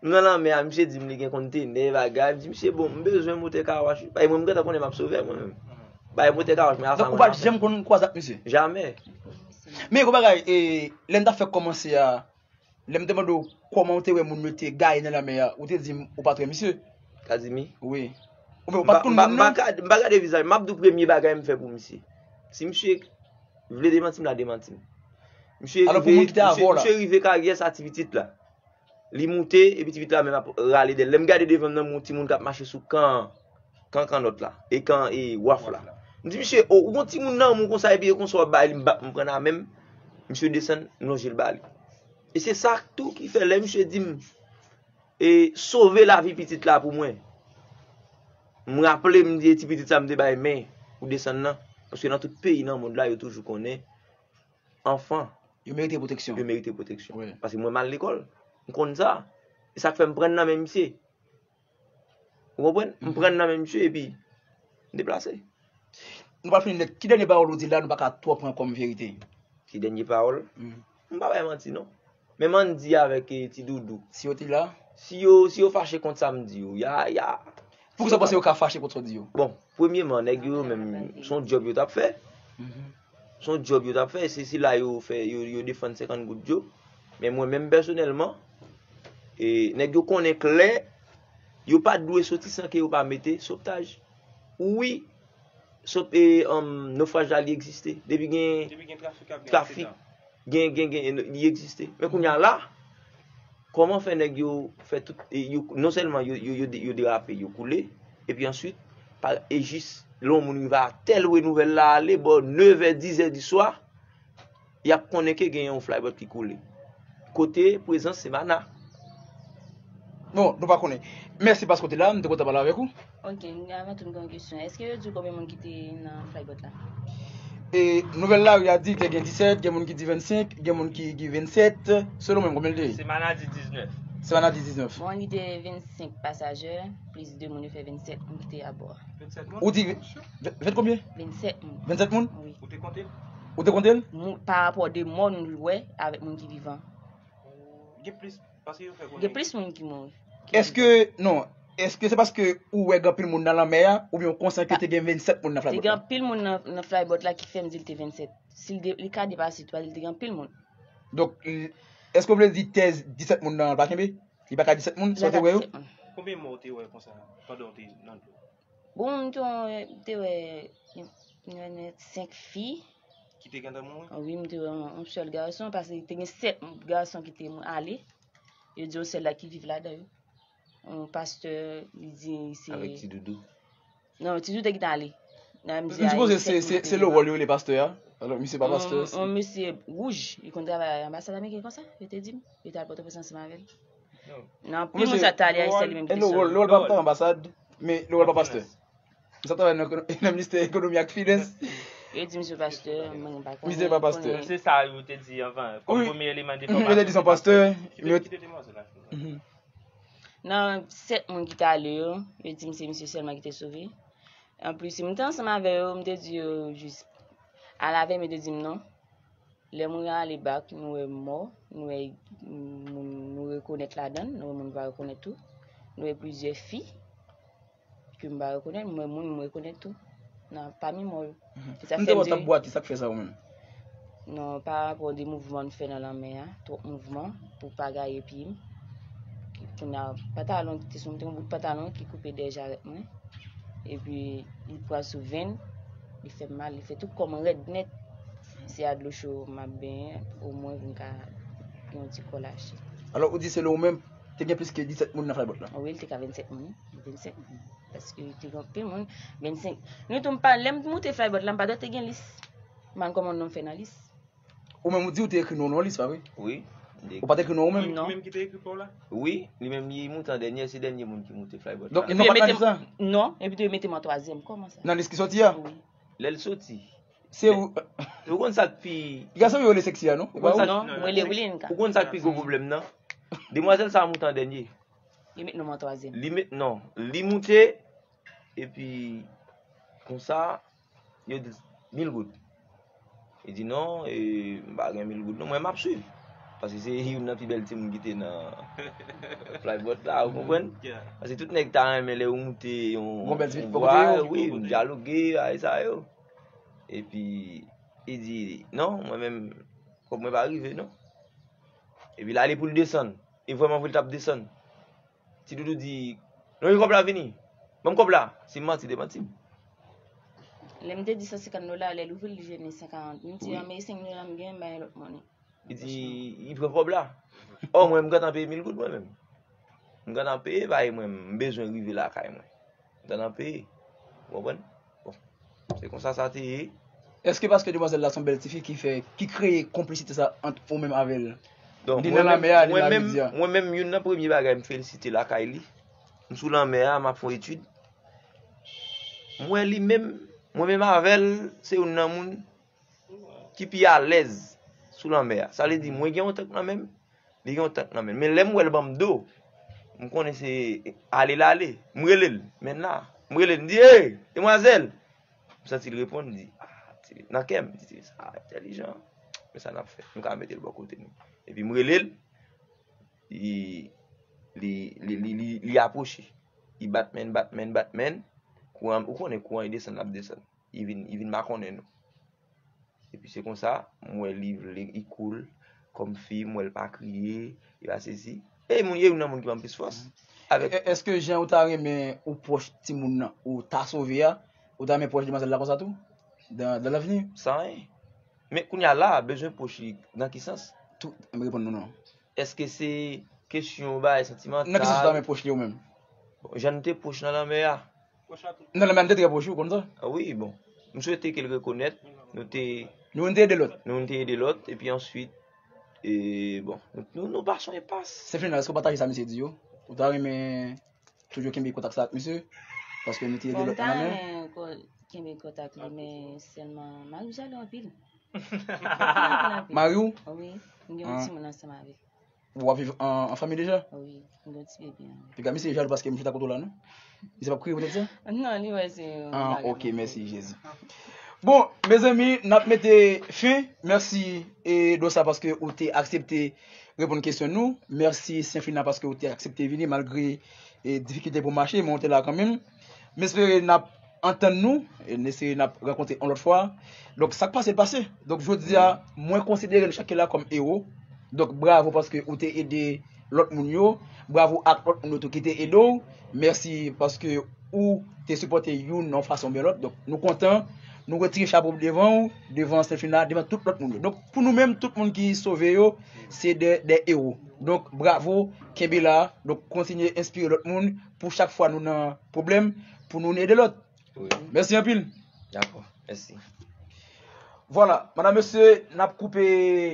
M nan lanmè a, misye di m li gen kontenè, bagay. M di misye, bon, m bezwen motè kawach wi. Paske mwen, m gentan konnen m ap sove mwen menm. Bay motè kawach mwen avan mwen. Donk ou pa t janm konn kwaze ak misye? Jamè. Men yon bagay, lè n t ap fè kòmanse a, lè m te mande w kòman w te wè moun yo te gaye nan lanmè a, ou te di m ou pa t wè misye. Kazimi? Wi. Oubyen ou pa t konn moun nan? M pa gade vizaj, m ap di w premye bagay m fè pou misye. Si misye vle demanti m, l a demanti m. Misye rive, misye rive karyè sa ti pitit la. Li moute, epi ti pitit la menm ap rale dèyè l. Lè m gade devan m nan, m wè yon timoun k ap mache sou kan, kan kannòt la, e kan e waf la. M di misye, o, ou gon timoun nan men w konsa, epi e konsa w ap bay li, m bat, m pran nan men m, misye desann, m lonje l ba li. E se sa tou ki fè lè misye di m, e, sove lavi pitit la pou mwen, m raple m di e ti pitit sa m te bay men pou desann nan, paske nan tout peyi nan mond la, yo toujou konnen anfan. Yo merite pwoteksyon. Yo merite pwoteksyon. Paske mwen m al lekòl. M konn sa. E sa k fè m pran nan men misye. Ou konprann? M pran nan men misye epi m deplase. Nou pral fini nèt. Ki dènye pawòl ou di la nou pa ka twò pran kòm verite? Ki dènye pawòl? M pa bay manti non. Men m ann di avèk Ti Doudou. Si yo te la? Si yo, si yo fache kont sa m di yo, ya, ya. Poukisa w panse yo ka fache kont sa w di yo? Bon, premyeman, nèg yo menm, se yon djòb yo t ap fè. Se yon djòb yo t ap fè, se sila yo fè, yo, yo defann senkant goud yo. Men mwen menm pèsonèlman, e, nèg yo konnen klè, yo pa t dwe soti san ke yo pa mete sovtaj. Wi, sot, e, um, nofraj la li egziste. Depi gen trafik, gen, gen, gen, li egziste. Men kounye a la, kòman fè nèg yo fè tout, e, yo, non sèlman yo, yo, yo, yo derape, yo koule, epi answit, pa, e jis lè yon moun rive a tèl we nouvèl la ale, bò nevè, dizè di swa, y ap konnen ke gen yon flybot ki koule. Kote prezans se mana. Bon, nou pa konnen. Mèsi paske w te la, m te kontan pale avèk ou. Ok, avan tou m gen yon kesyon. Èske yo di w konbyen moun ki te nan flybot la? E nouvèl lari a di te gen disèt, gen moun ki di vennsenk, gen moun ki di vennsèt. Selon mwen, konbyen l te ye? Semana di diznèf. Semana di diznèf. Bon, li te vennsenk pasajè, plis de moun, yo fè vennsèt moun ki te abò a. Ou di ven konbyen? Vennsèt moun. Vennsèt moun? Wi. Ou te konte l? Ou te konte l? Pa rapò de mò nou wè avèk moun ki vivan. Gen plis. Gen plis moun ki mouri. Èske, non, èske se paske ou wè gen anpil moun nan lanmè a, oubyen ou konsyan ke te gen vennsèt moun nan flybot la? Te gen anpil moun nan, nan flybot la ki fè m di l te vennsèt. Si l de, li ka depase tou, paske te gen anpil moun. Donk, èske w vle di tèz disèt moun nan pa kenbe? Li pa ka disèt moun, sa w te wè yo? Konbyen mò w te wè konsa, pandan w te nan dlo? Bon, m te wè, m te wè, m te wè senk fi. Ki te gentan mouri? Wi, m te wè yon, yon sèl gason, paske te gen sèt gason ki te ale. Yo di yon sèl la ki viv ladan yo. Yon pastè, li di se. Avèk Ti Doudou. Non, Ti Doudou te gentan ale. M sipoze se, se, se Lowòl yo rele pastè a. Alò, misye pa pastè. Yon, yon mesye wouj, li konn travay anbasad ameriken konsa, yo te di m. Yo te al Pòtoprens ansanm avè l. Non, anpil moun sa t ale a, se li menm ki te sove. Lowòl pa t nan anbasad, men Lowòl pa pastè. Misye ap travay nan ministè ekonomi ak finans. Yo di misye pastè, mwen pa konnen. Misye pa pastè. Se sa yo te di anvan, kòm premye eleman de fòmasyon. Yo te di se yon pastè. Kite, kite demwazèl la. Nan sèt moun ki t ale yo, yo di m se misye sèlman ki te sove. Anplis, si m te ansanm avè yo, m te di yo jis, al avè m, yo te di m non. Lè moun yo ale bak, nou wè mò, nou wè moun nou rekonèt ladan l, nou wè moun nou pa rekonèt tou. Nou wè plizyè fi ke m pa rekonèt, m wè moun m rekonèt tou nan pami mò yo. E sa fè m di w. Sa k bwate, sa k fè sa ou menm? Non, pa rapò de mouvman n fè nan lanmè a, twòp mouvman pou pa gaye pye m. Kounye a, pantalon ki te sou m, te yon bout pantalon ki koupe dèyè jarèt mwen. Epi, li pran sou venn, li fè m mal, li fè tout kò m rèd nèt. Se a dlo cho m ap benyen, omwen pou m ka gen yon ti kò lache. Alò, ou di se lè ou menm Te gen plis ke disèt moun nan flybot la. Wi, l te ka vennsèt moun, vennsenk moun. Paske te gen anpil moun, vennsenk. Nou tou, m pa, lè m moute flybot la, m pa dwe te gen lis. M pa konn kòman non m fè nan lis. Ou menm ou di ou te ekri non w nan lis, pa vre? Wi. Ou pa t ekri non w ou menm? Non. Li menm ki te ekri pa w la? Wi, li menm li moute an dènye, se dènye moun ki moute flybot la. Donk, non pa t nan lis la? Non, epi tou yo mete m an twazyèm, kòman sa? Nan lis ki soti a? Wi. Lè l soti. Se ou. Ou konn sa k pi. Piga se ou yo rele seksi a, non? Ou konn sa k, non, mwen rele Wilinka. Ou konn sa k pi gwo pwoblèm nan? Demwazèl sa a moute an dènye. Li met non m an twazyèm. Li met, non, li moute, epi konsa, yo di mil goud. Li di, "Non, e, m pa gen mil goud, non, mwen m ap swiv." Paske se youn nan pi bèl timoun ki te nan flybot la, ou konprann? Paske tout nèg ta renmen lè ou moute yon, yon bwa, wi, ou dyaloge, ay sa yo. Epi, li di, "Non, mwen menm, kòb mwen pa rive, non." Epi l ale pou l desann. E vrèman vre, l t ap desann. Ti Doudou di, "Non, e kòb la vini. Ban m kòb la." Se manti, li te manti m. Lè m te di san senkant dola, lè l ouvri l, li jwenn li san karant. M di, "An, men senk dola m gen, m bay lòt moun." Li di, li pran kòb la. Ò, mwen, m gentan peye mil goud mwen menm. M gentan peye, bay mwen, m bezwen rive lakay mwen. M gentan peye. Ou konprann? Bon, se konsa sa te ye. Èske paske demwazèl la se yon bèl tifi ki fè, ki kreye konplisite sa ant ou menm avè l? Donk, li nan lanmè a, li nan rivyè a. Mwen menm, youn nan premye bagay m felisite lakay li. M sou lanmè a, m ap fè yon etid. M wè li menm, mwen menm avè l, se youn nan moun ki pi alèz sou lanmè a. Sa vle di, mwen gen yon tank nan men m, li gen yon tank nan men l. Men lè m wè l ban m do, m konnen se ale l ale. M rele l, men la. M rele l, m di, "Ey, demwazèl!" M santi l reponn, m di, "Ah, ti, nan kè m, m di, ti, sa entèlijan. Men sa n ap fè. Nou ka mete l bò kote nou." Epi m rele l, li, li, li, li, li, li apwoche. Li bat men, bat men, bat men. Kouran, ou konnen kouran, li desann, l ap desann. Li vin, li vin makonnen nou. Epi se konsa, m wè li vle, li cool, kòm fi, m wè l pa kriye, li pa sesi. E moun, e youn nan moun ki ban m plis fòs. Avèk. È-, èske jan ou ta renmen ou pwòch timoun nan, ou ta sove a, ou ta renmen pwòch demwazèl la konsa tou? Dans, dans l'avenir? Sa anyen. Men kounye a la, bezwen pwòch li, nan ki sans? Tou, m reponn nou non. Èske se kesyon bagay santimantal? Nan ki sans ou ta renmen pwòch li ou menm? Bon, jan nou te pwòch nan lanmè a. Nan lanmè a, nou te trè pwòch, ou konn sa? Ah wi, bon. M swete ke l rekonèt, nou te. Nou te ede lòt. Nou te ede lòt, epi answit, e, bon, nou, nou, nou pa sonje pas. Senfina, èske w pataje sa misye di yo? Ou ta renmen toujou kenbe kontak sa ak misye? Paske nou te ede lòt nan lanmè. Bon, m ta renmen ko-, kenbe kontak li, men sèlman, mari m jalou anpil. Mari w? Wi, m gen yon timoun ansanm avè l. Ou ap viv an, an fanmi deja? Wi, m gen yon ti bebe an. Piga misye jalou paske m chita kote w la, non? Misye p ap kriye poutèt sa? Non, li wè se yon bagay. Ah, ok, mèsi, Jezi. Bon, mezanmi, n ap mete fen. Mèsi, e, Dosa, paske ou te aksepte reponn kesyon nou. Mèsi, Senfina, paske ou te aksepte vini malgre, e, difikilte pou mache, men ou te la kanmenm. M espere n ap antann nou, e n eseye n ap rankontre yon lòt fwa. Donk, sa k pase, l pase. Donk, jodi a, mwen konsidere nou chak ki la kòm ewo. Donk, bravo paske ou te ede lòt moun yo. Bravo ak lòt moun yo tou ki te ede w. Mèsi paske ou te sipòte youn nan yon fason oubyen lòt. Donk, nou kontan. Nou retire chapo devan w, devan Senfina, devan tout lòt moun yo. Donk, pou nou menm, tout moun ki sove yo, se de, de ewo. Donk, bravo, kenbe la. Donk, kontinye enspire lòt moun pou chak fwa nou nan pwoblèm, pou nou ede lòt. Wi. Mèsi anpil. Dakò, mèsi. Vwala, madam, mesye, n ap koupe.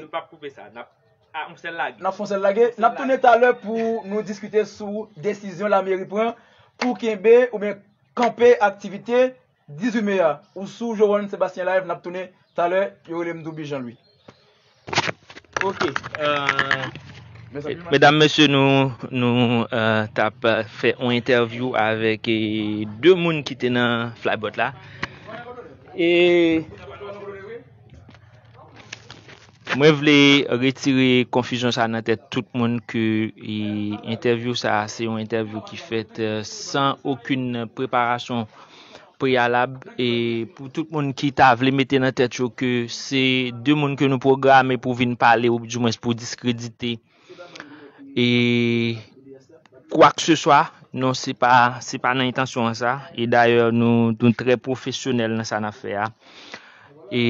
Nou p ap koupe sa, n ap, ah, yon sèl lage. N ap fè yon sèl lage. N ap tounen talè pou nou diskite sou desizyon lameri pran pou kenbe oubyen kanpe aktivite dizuit me a. Ou sou Jowan Sebastien Live, n ap tounen talè, yo rele m Doubi Jean Louis. Ok. Euh, medam, mesye, nou, nou, euh, t ap fè yon entèvyou avèk, eh, de moun ki te nan flybot la. E mwen vle retire konfizyon sa nan tèt tout moun ke, eh, entèvyou sa se yon entèvyou ki fèt, eh, san okenn preparasyon preyalab, e pou tout moun ki ta vle mete nan tèt yo ke se de moun ke nou pwograme pou vin pale, ou di mwens pou diskredite, e kwakeseswa, non, se pa, se pa nan entansyon an sa. E dayè, nou, nou trè pwofesyonèl nan sa n ap fè a. E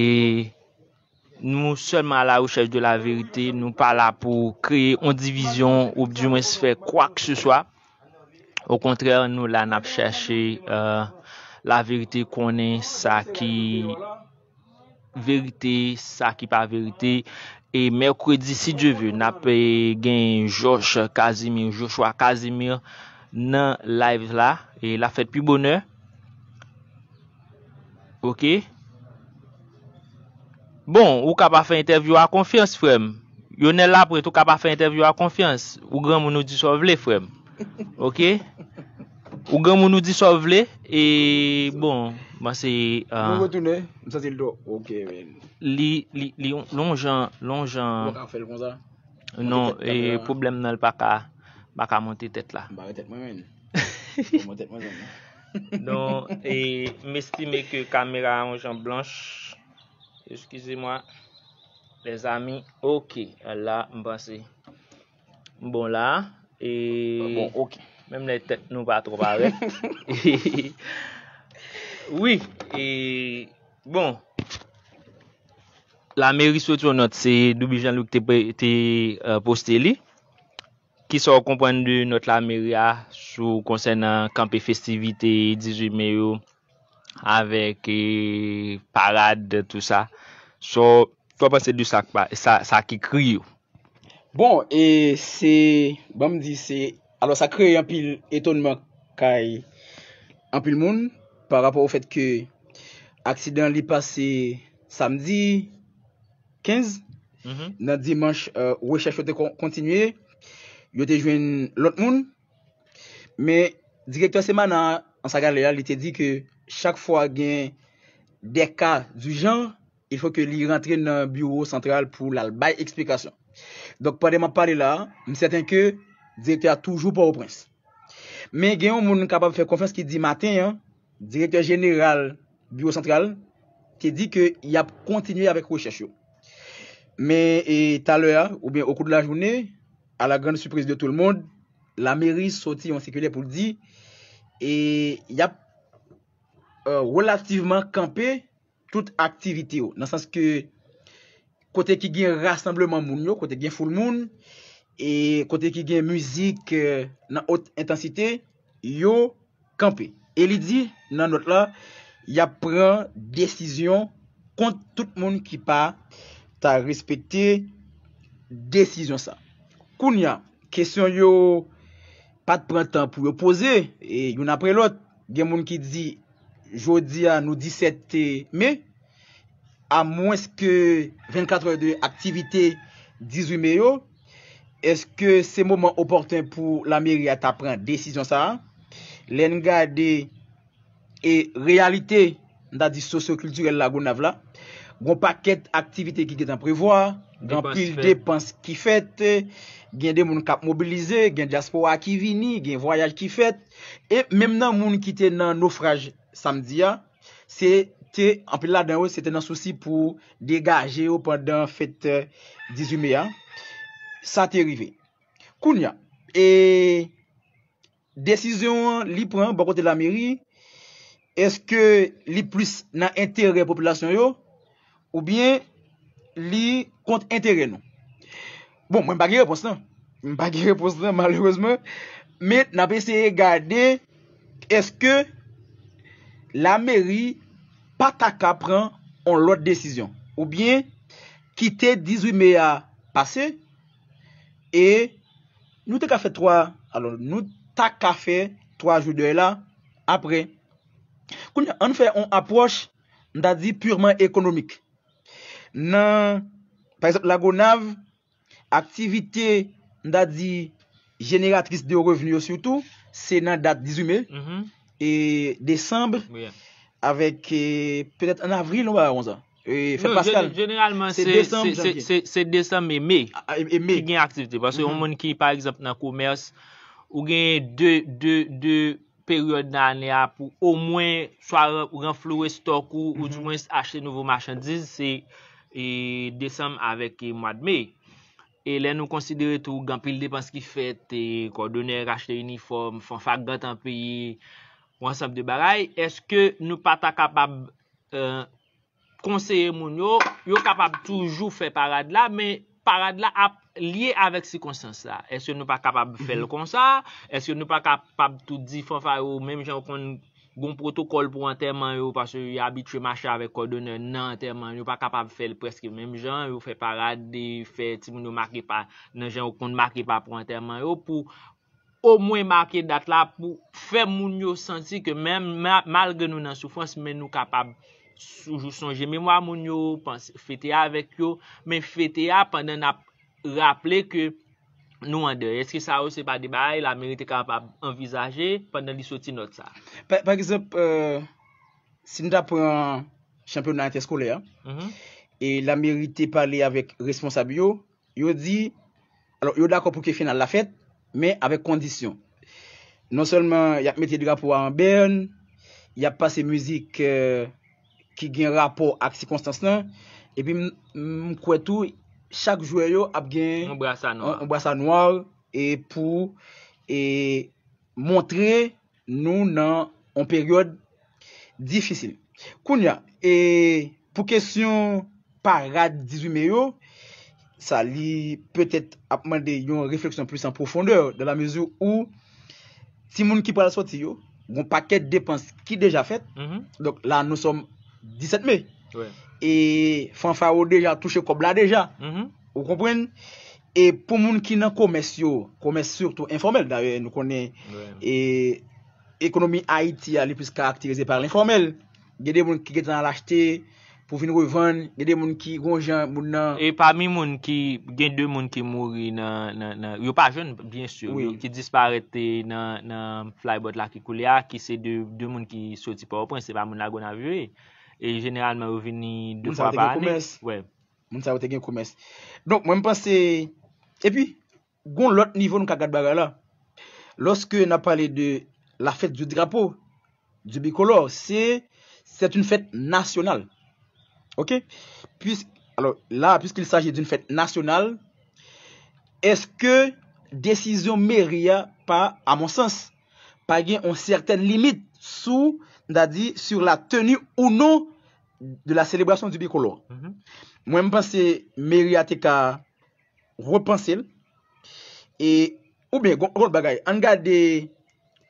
Nou sèlman à la recherche de la vérité, nou pa la pou kreye yon divizyon ou dimwens fè kwa ke se swa. Okontrè, nou la n ap chèche euh, laverite, konnen sa ki verite, sa ki pa verite. E mèkredi, si Dye ve, n ap eh, gen Josh Casimir, Joshua Casimir nan live la. E l ap fèt pi bonè. Ok. Bon, ou ka pa fè entèvyou a konfyans, frè m. Yonel Lapwent, ou ka pa fè entèvyou a konfyans. Ou granmoun, ou di sa w vle, frè m. Ok? Ou granmoun, ou di sa w vle. E bon, mwen se. Nou retounen, m santi l twò. Ok, men. Li, li, li, lon jan, lon jan. Ou ka fè l konsa? Non, e pwoblèm nan, l pa ka, pa ka monte tèt la. M bare tèt mwen, men. Mwen tèt mwen, men. Non, e m estime ke kamera a yon jan blanch. Eskize mwa, lèzami. Ok, la, m panse. M bon la. E bon, ok. Menm lè tèt nou pa twò parèt. Wi, e bon. Lameri soti yon nòt, se Douby Jean Luc te, te uh, poste li. Kisa w konprann de nòt lameri a sou konsènan kanpe festivite dizuit me yo avèk eh, parad, tou sa? Sa w panse de sa, sa, sa ki kri yo? Bon, e se, ban m di, se, alò sa kreye anpil etonnman kay anpil moun pa rapò o fèt ke aksidan li pase samdi kenz, nan dimanch, rechèch yo te kontinye, yo te jwenn lòt moun. Men, direktè Semana an sa k ale a, li te di ke chak fwa gen de ka du genre, il faut que li rantre nan biwo santral pou l al bay eksplikasyon. Donk, pandan m ap pale la a, m sèten ke direktè a toujou Pòtoprens. Men gen yon moun n kapab fè konfyans ki di maten an, direktè jeneral biwo santral te di ke y ap kontinye avèk rechèch yo. Men e, talè a, oubyen au cours de la journée, à la grande surprise de tout le monde, lameri soti yon sikilè pou l di e, y ap relativman kanpe tout aktivite yo, nan sans ke kote ki gen rasanbleman moun yo, kote gen foul moun, e kote ki gen mizik nan haute intensité, yo kanpe. E li di nan nòt la, y ap pran desizyon kont tout moun ki pa ta respekte desizyon sa. Kounye a, kesyon yo pa t pran tan pou yo poze, e youn apre lòt. Gen moun ki di, jodi a nou disèt me, amwens ke vennkatrè de aktivite dizuit me yo, èske se moman opòten pou lameri a ta pran desizyon sa a? Lè n gade e reyalite, n ta di sosyokiltirèl Lagonav la, gon pakèt aktivite ki gentan prevwa, gen anpil depans ki fèt, gen de moun k ap mobilize, gen dyaspora ki vini, gen vwayaj ki fèt, e menm nan moun ki te nan nofraj samdi a, se te, anpil ladan yo, se te nan sousi pou degaje yo pandan fèt dizuit me a. Sa te rive. Kounye a, e desizyon an li pran bò kote lameri, èske li plis nan enterè popilasyon yo oubyen li kont enterè nou? Bon, mwen m pa gen repons lan. M pa gen repons lan, malerezman. Men n ap eseye gade èske lameri pa ta ka pran yon lòt desizyon oubyen kite dizuit me a pase e nou te ka fè twa, alò, nou ta ka fè twa jou dèy la apre. Kounye a, ann fè yon apwòch, m ta di, purman ekonomik. Nan, pa egzanp, Lagonav, aktivite, m ta di, jeneratris de revni yo sitou, se nan dat dizuit me, e desanm, avèk e, petèt an avril, yon bagay konsa. E, fèt Paskal. Jeneralman, se desanm, janvye. Se desanm e me ki gen aktivite. Paske yon moun ki, pa egzanp, nan komès, ou gen de, de, de peryòd nan ane a pou omwen swa ranflouwe stòk ou, ou dimwens achte nouvo machandiz, se e, desanm avèk e, mwa de me. E lè nou konsidere tou gen anpil depans ki fèt, e, kòdonè achte inifòm, fanfa gentan peye, yon ansanm de bagay, èske nou pa ta kapab e, konseye moun yo, yo kapab toujou fè parad la, men parad la ap lye avèk sikonstans la. Èske nou pa kapab fè l konsa? Èske nou pa kapab tou di fanfa yo, menm jan yo konn gon pwotokòl pou antèman yo, paske yo abitye mache avèk kòdonè nan antèman, yo pa kapab fè l prèske menm jan, yo fè parad, fè timoun yo make pa nan jan yo konn make pa pou antèman yo, pou omwen make dat la, pou fè moun yo santi ke menm ma- malgre nou nan soufrans, men nou kapab toujou sonje memwa moun yo, panse, fete avèk yo, men fete a pandan n ap raple ke nou an dèy. Èske sa yo se pa de bagay lameri te kapab anvizaje pandan li soti nòt sa? Pa, pa egzanp, euh, si n ta pran chanpyona entèskolè a, e lameri te pale avèk responsab yo, yo di, alò, yo dakò pou ke final la fèt, men avèk kondisyon. Non sèlman y ap mete drapo a an bèn, y ap pase mizik, euh, ki gen rapò ak sikonstans lan, epi m, m kwè tou, chak jwè yo ap gen yon brasa nwa, yon brasa nwa, e pou, e montre nou nan yon peryòd difisil. Kounye a, e pou kesyon parad dizuit me yo, sa li petèt ap mande yon refleksyon plis an pwofondè, dans la mesure où timoun ki pral sòti yo, gon pakèt depans ki deja fèt. Donk la, nou sòm disèt me. E fanfa yo deja touche kòb la deja. Ou konprann? E pou moun ki nan komès yo, komès sitou enfòmèl, dayè nou konnen, e ekonomi Ayiti a, li plis karakterize pa lenfòmèl. Gen de moun ki gentan al achte pou vin revann, gen de moun ki gon jan moun nan. E pami moun ki, gen de moun ki mouri nan, nan, nan, yo pa jwenn, byen si, ki disparèt, e, nan, nan Flybot la ki koule a, ki se de, de moun ki soti Pòtoprens, se pa moun Lagonav yo ye. E jeneralman, yo vini de fwa pa ane. Moun sa yo te gen komès. Donk, mwen, m panse, epi, gon lòt nivo nou ka gad bagay la. Lorsque n ap pale de la fête du drapeau, du bicolore, c'est, c'est une fête nationale. OK? Puis, alors, là, puisqu'il s'agit d'une fête nationale, est-ce que desizyon meri a pa, à mon sens, pa gen yon sètèn limit sou, n ta di, sur la tenue ou non de la célébration du bicolore? Mwen, m panse meri a te ka repanse l. E, oubyen, gon, gon bagay, ann gade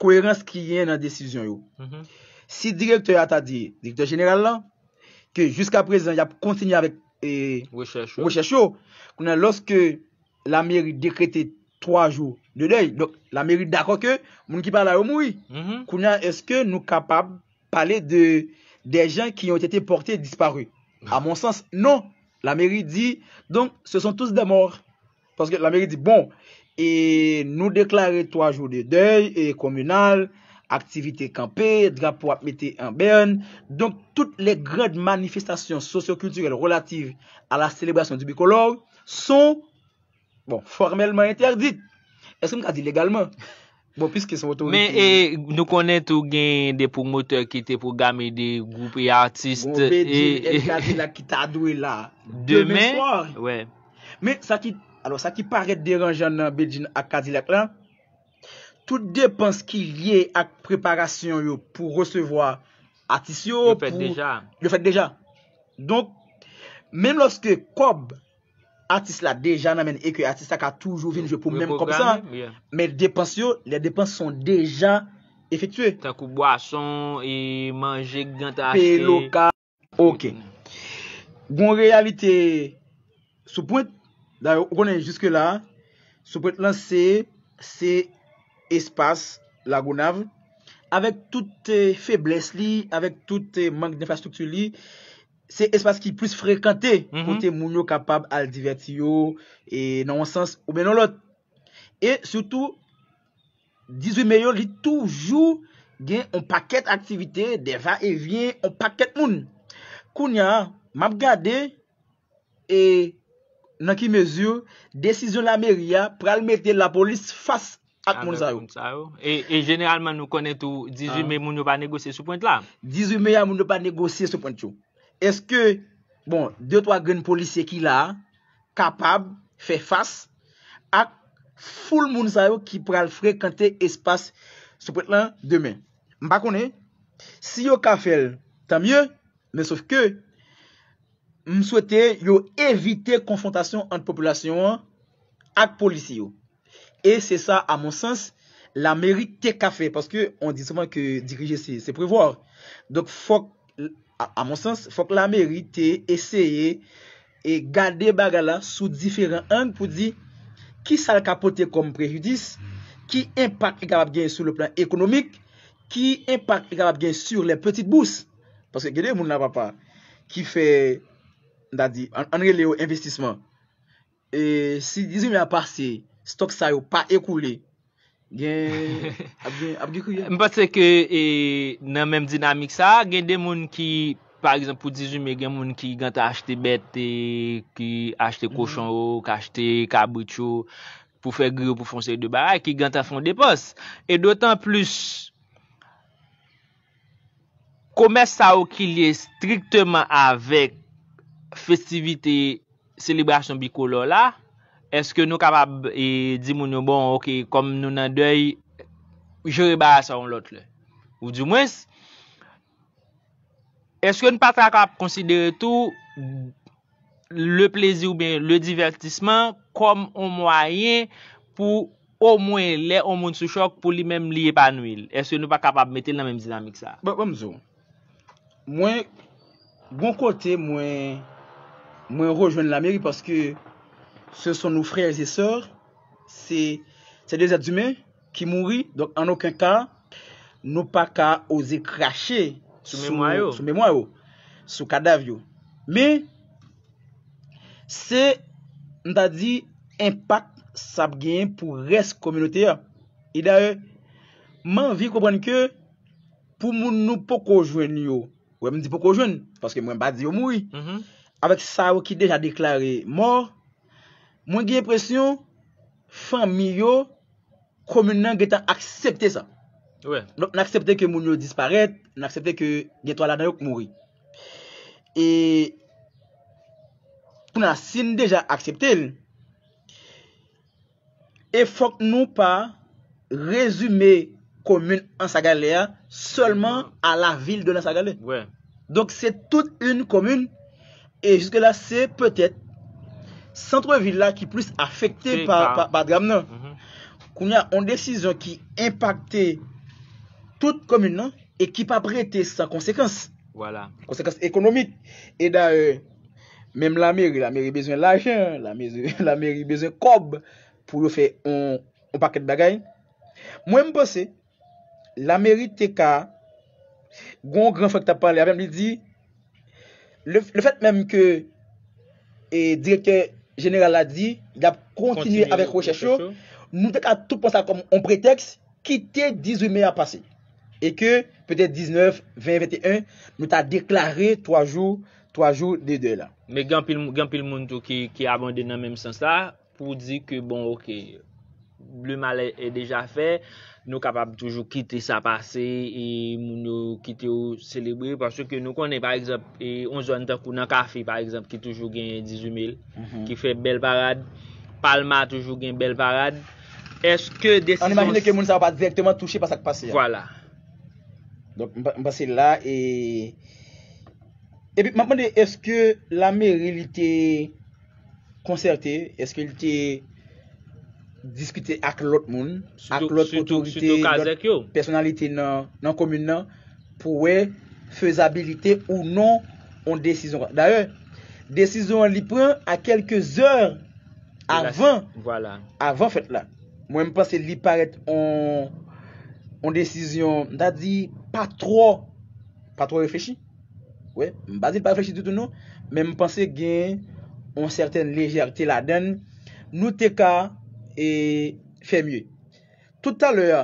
koerans ki genyen nan desizyon yo. Si direktè a ta di, direktè jeneral la, ke jiska prezan, y ap kontinye avèk, e, rechèch yo, kounye a, lòske lameri dekrete twa jou de dèy, donk, lameri dakò ke moun ki pa la yo mouri. Kounye a, èske nou kapab parler de des gens qui ont été portés disparus? À mon sens, non. La mairie dit, donc, ce sont tous des morts. Paske lameri di, bon, e nou deklare twa jou de dèy e kominal, aktivite kanpe, drapo ap mete an bèn. Donk, toutes les grandes manifestations socio-culturelles relatives à la célébration du bicolore sont, bon, formèlman interdites. Èske m ka di legalman? Bon, piske se yon otorite. Men, e, nou konnen tou gen de pwomotè ki te pwograme de gwoup e atis. Gon e, Bedjine, e, Kadilak ki ta dwe la demen, demen swa. Men sa ki, alò, sa ki parèt deranjan nan Bedjine ak Kadilak la, tout depans ki lye ak preparasyon yo pou resevwa atis yo, yo fèt pou, deja. Yo fèt deja. Donk, menm lòske kòb atis la deja nan men l e ke atis la ka toujou vin jwe pou menm kòb sa, men depans yo, les dépenses sont déjà effectuées. Tankou bwason, e manje k gen ta achte. Peye lokal. Ok. Gon reyalite sou pwent. Dayè, ou konnen jiske la, sou pwent lan se, se espas Lagonav, avèk tout, e, feblès li, avèk tout, e, mank denfrastrikti li, se espas ki plis frekante, kote moun yo kapab al divèti yo, e, nan yon sans oubyen nan lòt. E sitou, dizuit me yo, li toujou gen yon pakèt aktivite, de va e vyen, yon pakèt moun. Kounye a, m ap gade, e nan ki mezi desizyon lameri a pral mete lapolis fas ak moun sa yo. Avèk moun sa yo. E, e jeneralman, nou konnen tou, dizuit me, moun yo pa negosye sou pwent la. Dizuit me a, moun yo pa negosye sou pwent yo. Èske, bon, de twa grenn polisye ki la a kapab fè fas ak foul moun sa yo ki pral frekante espas sou pwent lan demen? M pa konnen. Si yo ka fè l, tan mye, men sof ke M swete yo evite konfwontasyon ant popilasyon an ak polisye yo. E se sa, a mon sans, lameri te ka fè, paske on di souvan ke dirije se, se prevwa. Donk, fòk, a, a mon sans, fòk lameri te eseye e gade bagay la sou diferan ang pou di ki sa l ka pote kòm prejidis, ki enpak li kapab genyen sou le plan ekonomik, ki enpak li kapab genyen sur les petites bourses. Paske gen de moun la, papa, ki fè, m ta di, ann, ann rele yo envestisman. E si dizuit me a pase, stòk sa yo pa ekoule, gen, ap gen, ap gen kriye. M panse ke e, nan menm dinamik sa, gen de moun ki, pa egzanp, pou dizuit me, gen moun ki gentan achte bèt, e, ki achte kochon yo, ki achte kabrit yo, pou fè gri yo, pou fè yon seri de bagay, ki gentan fè yon depans. E dotan plis, komès sa yo ki lye strikteman avèk festivite selebrasyon bikolò la, èske nou kapab e, di moun yo, bon, oke, kòm nou nan dèy, jere bagay sa yon lòt lè? Ou dimwens, èske nou pa ta kapab konsidere tou le plezi oubyen le divètisman kòm yon mwayen pou omwen lè yon moun sou chòk pou li menm li epanwi l? Èske nou pa kapab mete l nan menm dinamik sa? Bon, bon, m di w. Mwen, gon kote, mwen, mwen rejwenn lameri paske ce sont nos frères et sœurs, se, se de zèt imen ki mouri. Donk, an okenn ka, nou pa ka oze krache sou memwa yo, sou kadav yo. Men, se, m ta di, enpak sa ap genyen pou rès kominote a. E dayè, m anvi konprann ke pou moun nou poko jwenn yo, wè, m di poko jwenn, paske mwen pa di yo mouri. Avèk sa yo ki deja deklare mò, mwen gen enpresyon fanmi yo, komin nan gentan aksepte sa. Donk, n aksepte ke moun yo disparèt, n aksepte ke gen twa ladan yo k mouri. E kounye a, si n deja aksepte l, e fòk nou pa rezime komin Anse à Galets a sèlman à la ville de l'Anse à Galets. Donk, se tout yon komin. E jiske la, se petèt sant vil la ki plis afekte pa, pa, pa dram nan. Kounye a, yon desizyon ki enpakte tout komin nan e ki p ap rete san konsekans. Konsekans ekonomik. E dayè, menm lameri, lameri bezwen lajan, lameri, lameri bezwen kòb pou yo fè yon, yon pakèt bagay. Mwen, m panse, lameri te ka, gon gran frè k t ap pale avè m, li di, le, le fèt menm ke e, direktè jeneral la di, y ap kontinye avèk rechèch yo, nou te ka tout pran sa kòm yon pretèks, kite dizuit me a pase. E ke, petèt diznèf, ven, venteyen, nou ta deklare twa jou, twa jou de dèy la. Men gen anpil, gen anpil moun tou ki, ki abonde nan menm sans la, pou di ke, bon, oke, le mal est, est déjà fait, nou kapab toujou kite sa pase e moun yo kite yo selebre, paske nou konnen, pa egzanp, e yon zòn tankou nan Kafe, pa egzanp, ki toujou gen dizuit me, ki fè bèl parad, Palma toujou gen bèl parad. Èske desizyon... Ann imajine ke moun sa yo pa dirèkteman touche pa sa k pase a. Vwala. Donk, m pa, m panse la, e, epi, m ap mande, èske lameri li te konsète, èske li te diskite ak lòt moun, ak lòt otorite, lòt pèsonalite nan, nan komin nan, pou wè fezabilite ou non yon desizyon. Dayè, desizyon an li pran a kèlke zè avan, avan fèt la. Mwen, m panse li parèt on, on desizyon, m ta di, pa twò, pa twò reflechi. Wi, m pa di l pa reflechi ditou non, men m panse gen yon sètèn lejète ladan l. Nou te ka, e, fè mye. Toutalè a,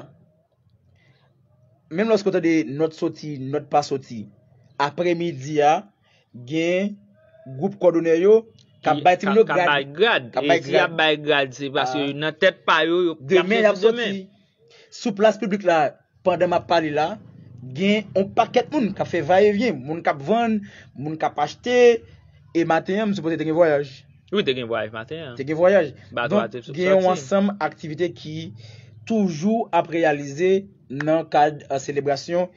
menm lòske w tande nòt soti, nòt pa soti, aprèmidi a, gen gwoup kòdonè yo k ap bay timoun yo grad. K ap bay grad. E si y ap bay grad, se paske nan tèt pa yo, yo, y ap soti demen. Sou plas piblik la, pandan m ap pale la, gen yon pakèt moun k ap fè vayevyen, moun k ap vann, moun k ap achte, e maten an, m sipoze te gen vwayaj. Wi, te gen vwayaj maten an. Te gen vwayaj. Donk, gen yon ansanm aktivite ki toujou ap reyalize nan kad, e, selebrasyon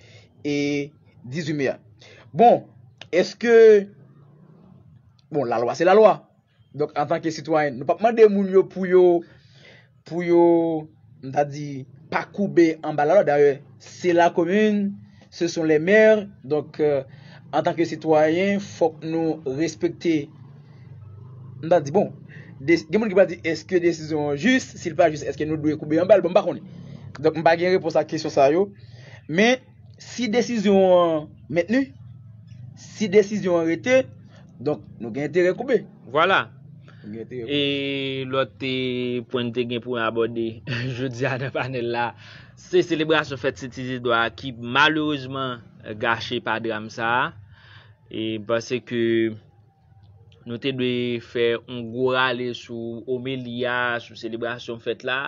e dizuit me a. Bon, èske Bon, lalwa se lalwa. Donk, antanke sitwayen, nou p ap mande moun yo pou yo, pou yo, m ta di, pa koube anba lalwa. Dayè, se lakomin, ce sont les maires. Donk, euh, antanke sitwayen, fòk nou respekte, m ta di, bon, de, gen moun ki va di, èske desizyon an jis? Si l pa jis, èske nou dwe koube anba l? Bon, m pa konnen. Donk, m pa gen repons a kesyon sa yo. Men, si desizyon an mentni, si desizyon an rete, donk, nou gen enterè koube. Vwala. Nou gen enterè koube. E lòt, e, pwen n te gen pou n abòde jodi a nan panèl la, se selebrasyon fèt Sent Izidò a ki malerezman gache pa dram sa a. E m panse ke nou te dwe fè yon gwo rale sou omeli a, sou selebrasyon fèt la,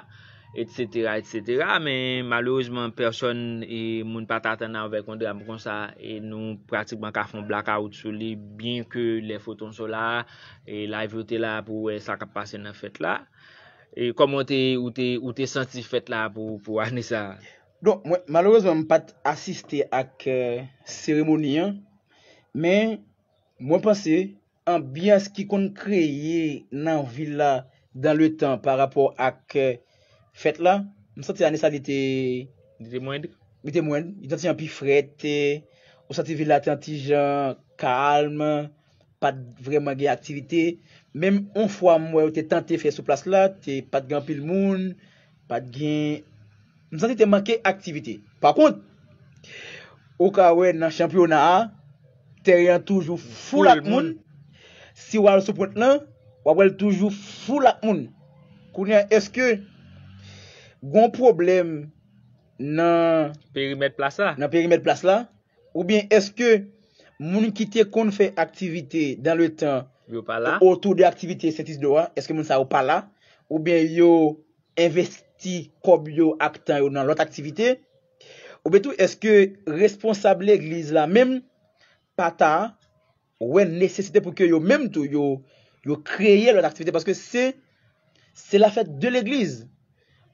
etsetera, etsetera. Men malerezman, pèsòn, e, moun pa t atann avèk yon dram konsa, e nou pratikman ka fè yon blakawout sou li, byen ke les photos sont là, e live yo te la pou wè sa k ap pase nan fèt la. E kòman w te, ou te, ou te santi fèt la pou, pou ane sa a? Donk, mwen, malerezman, m pa t asiste ak, euh, seremoni an, men mwen panse anbyans ki konn kreye nan vil la dans le temps pa rapò ak, euh, fèt la, m santi ane sa li te, li te mwen, li te mwen, li te yon ti jan pi frèt, e, ou santi vil la te yon ti jan kalm, pa t vrèman gen aktivite. Menm yon fwa m wè yo te tante fè sou plas la, te pa t gen anpil moun, pa t gen, m santi te manke aktivite. Pa kont, ou ka wè nan chanpyona a, teren an toujou full ak moun. Si w al sou pwent lan, w ap wè l toujou full ak moun. Kounye a, èske gon pwoblèm nan perimèt plas la? Nan perimèt plas la? Oubyen èske moun ki te konn fè aktivite dans le temps yo pa la? Otou de aktivite Sent Izidò a, èske moun sa yo pa la? Oubyen yo envesti kòb yo ak tan yo nan lòt aktivite? Oubyen tou, èske responsab legliz la menm pa ta wè nesesite pou ke yo menm tou, yo, yo kreye lòt aktivite? Paske se, c'est la fête de l'église.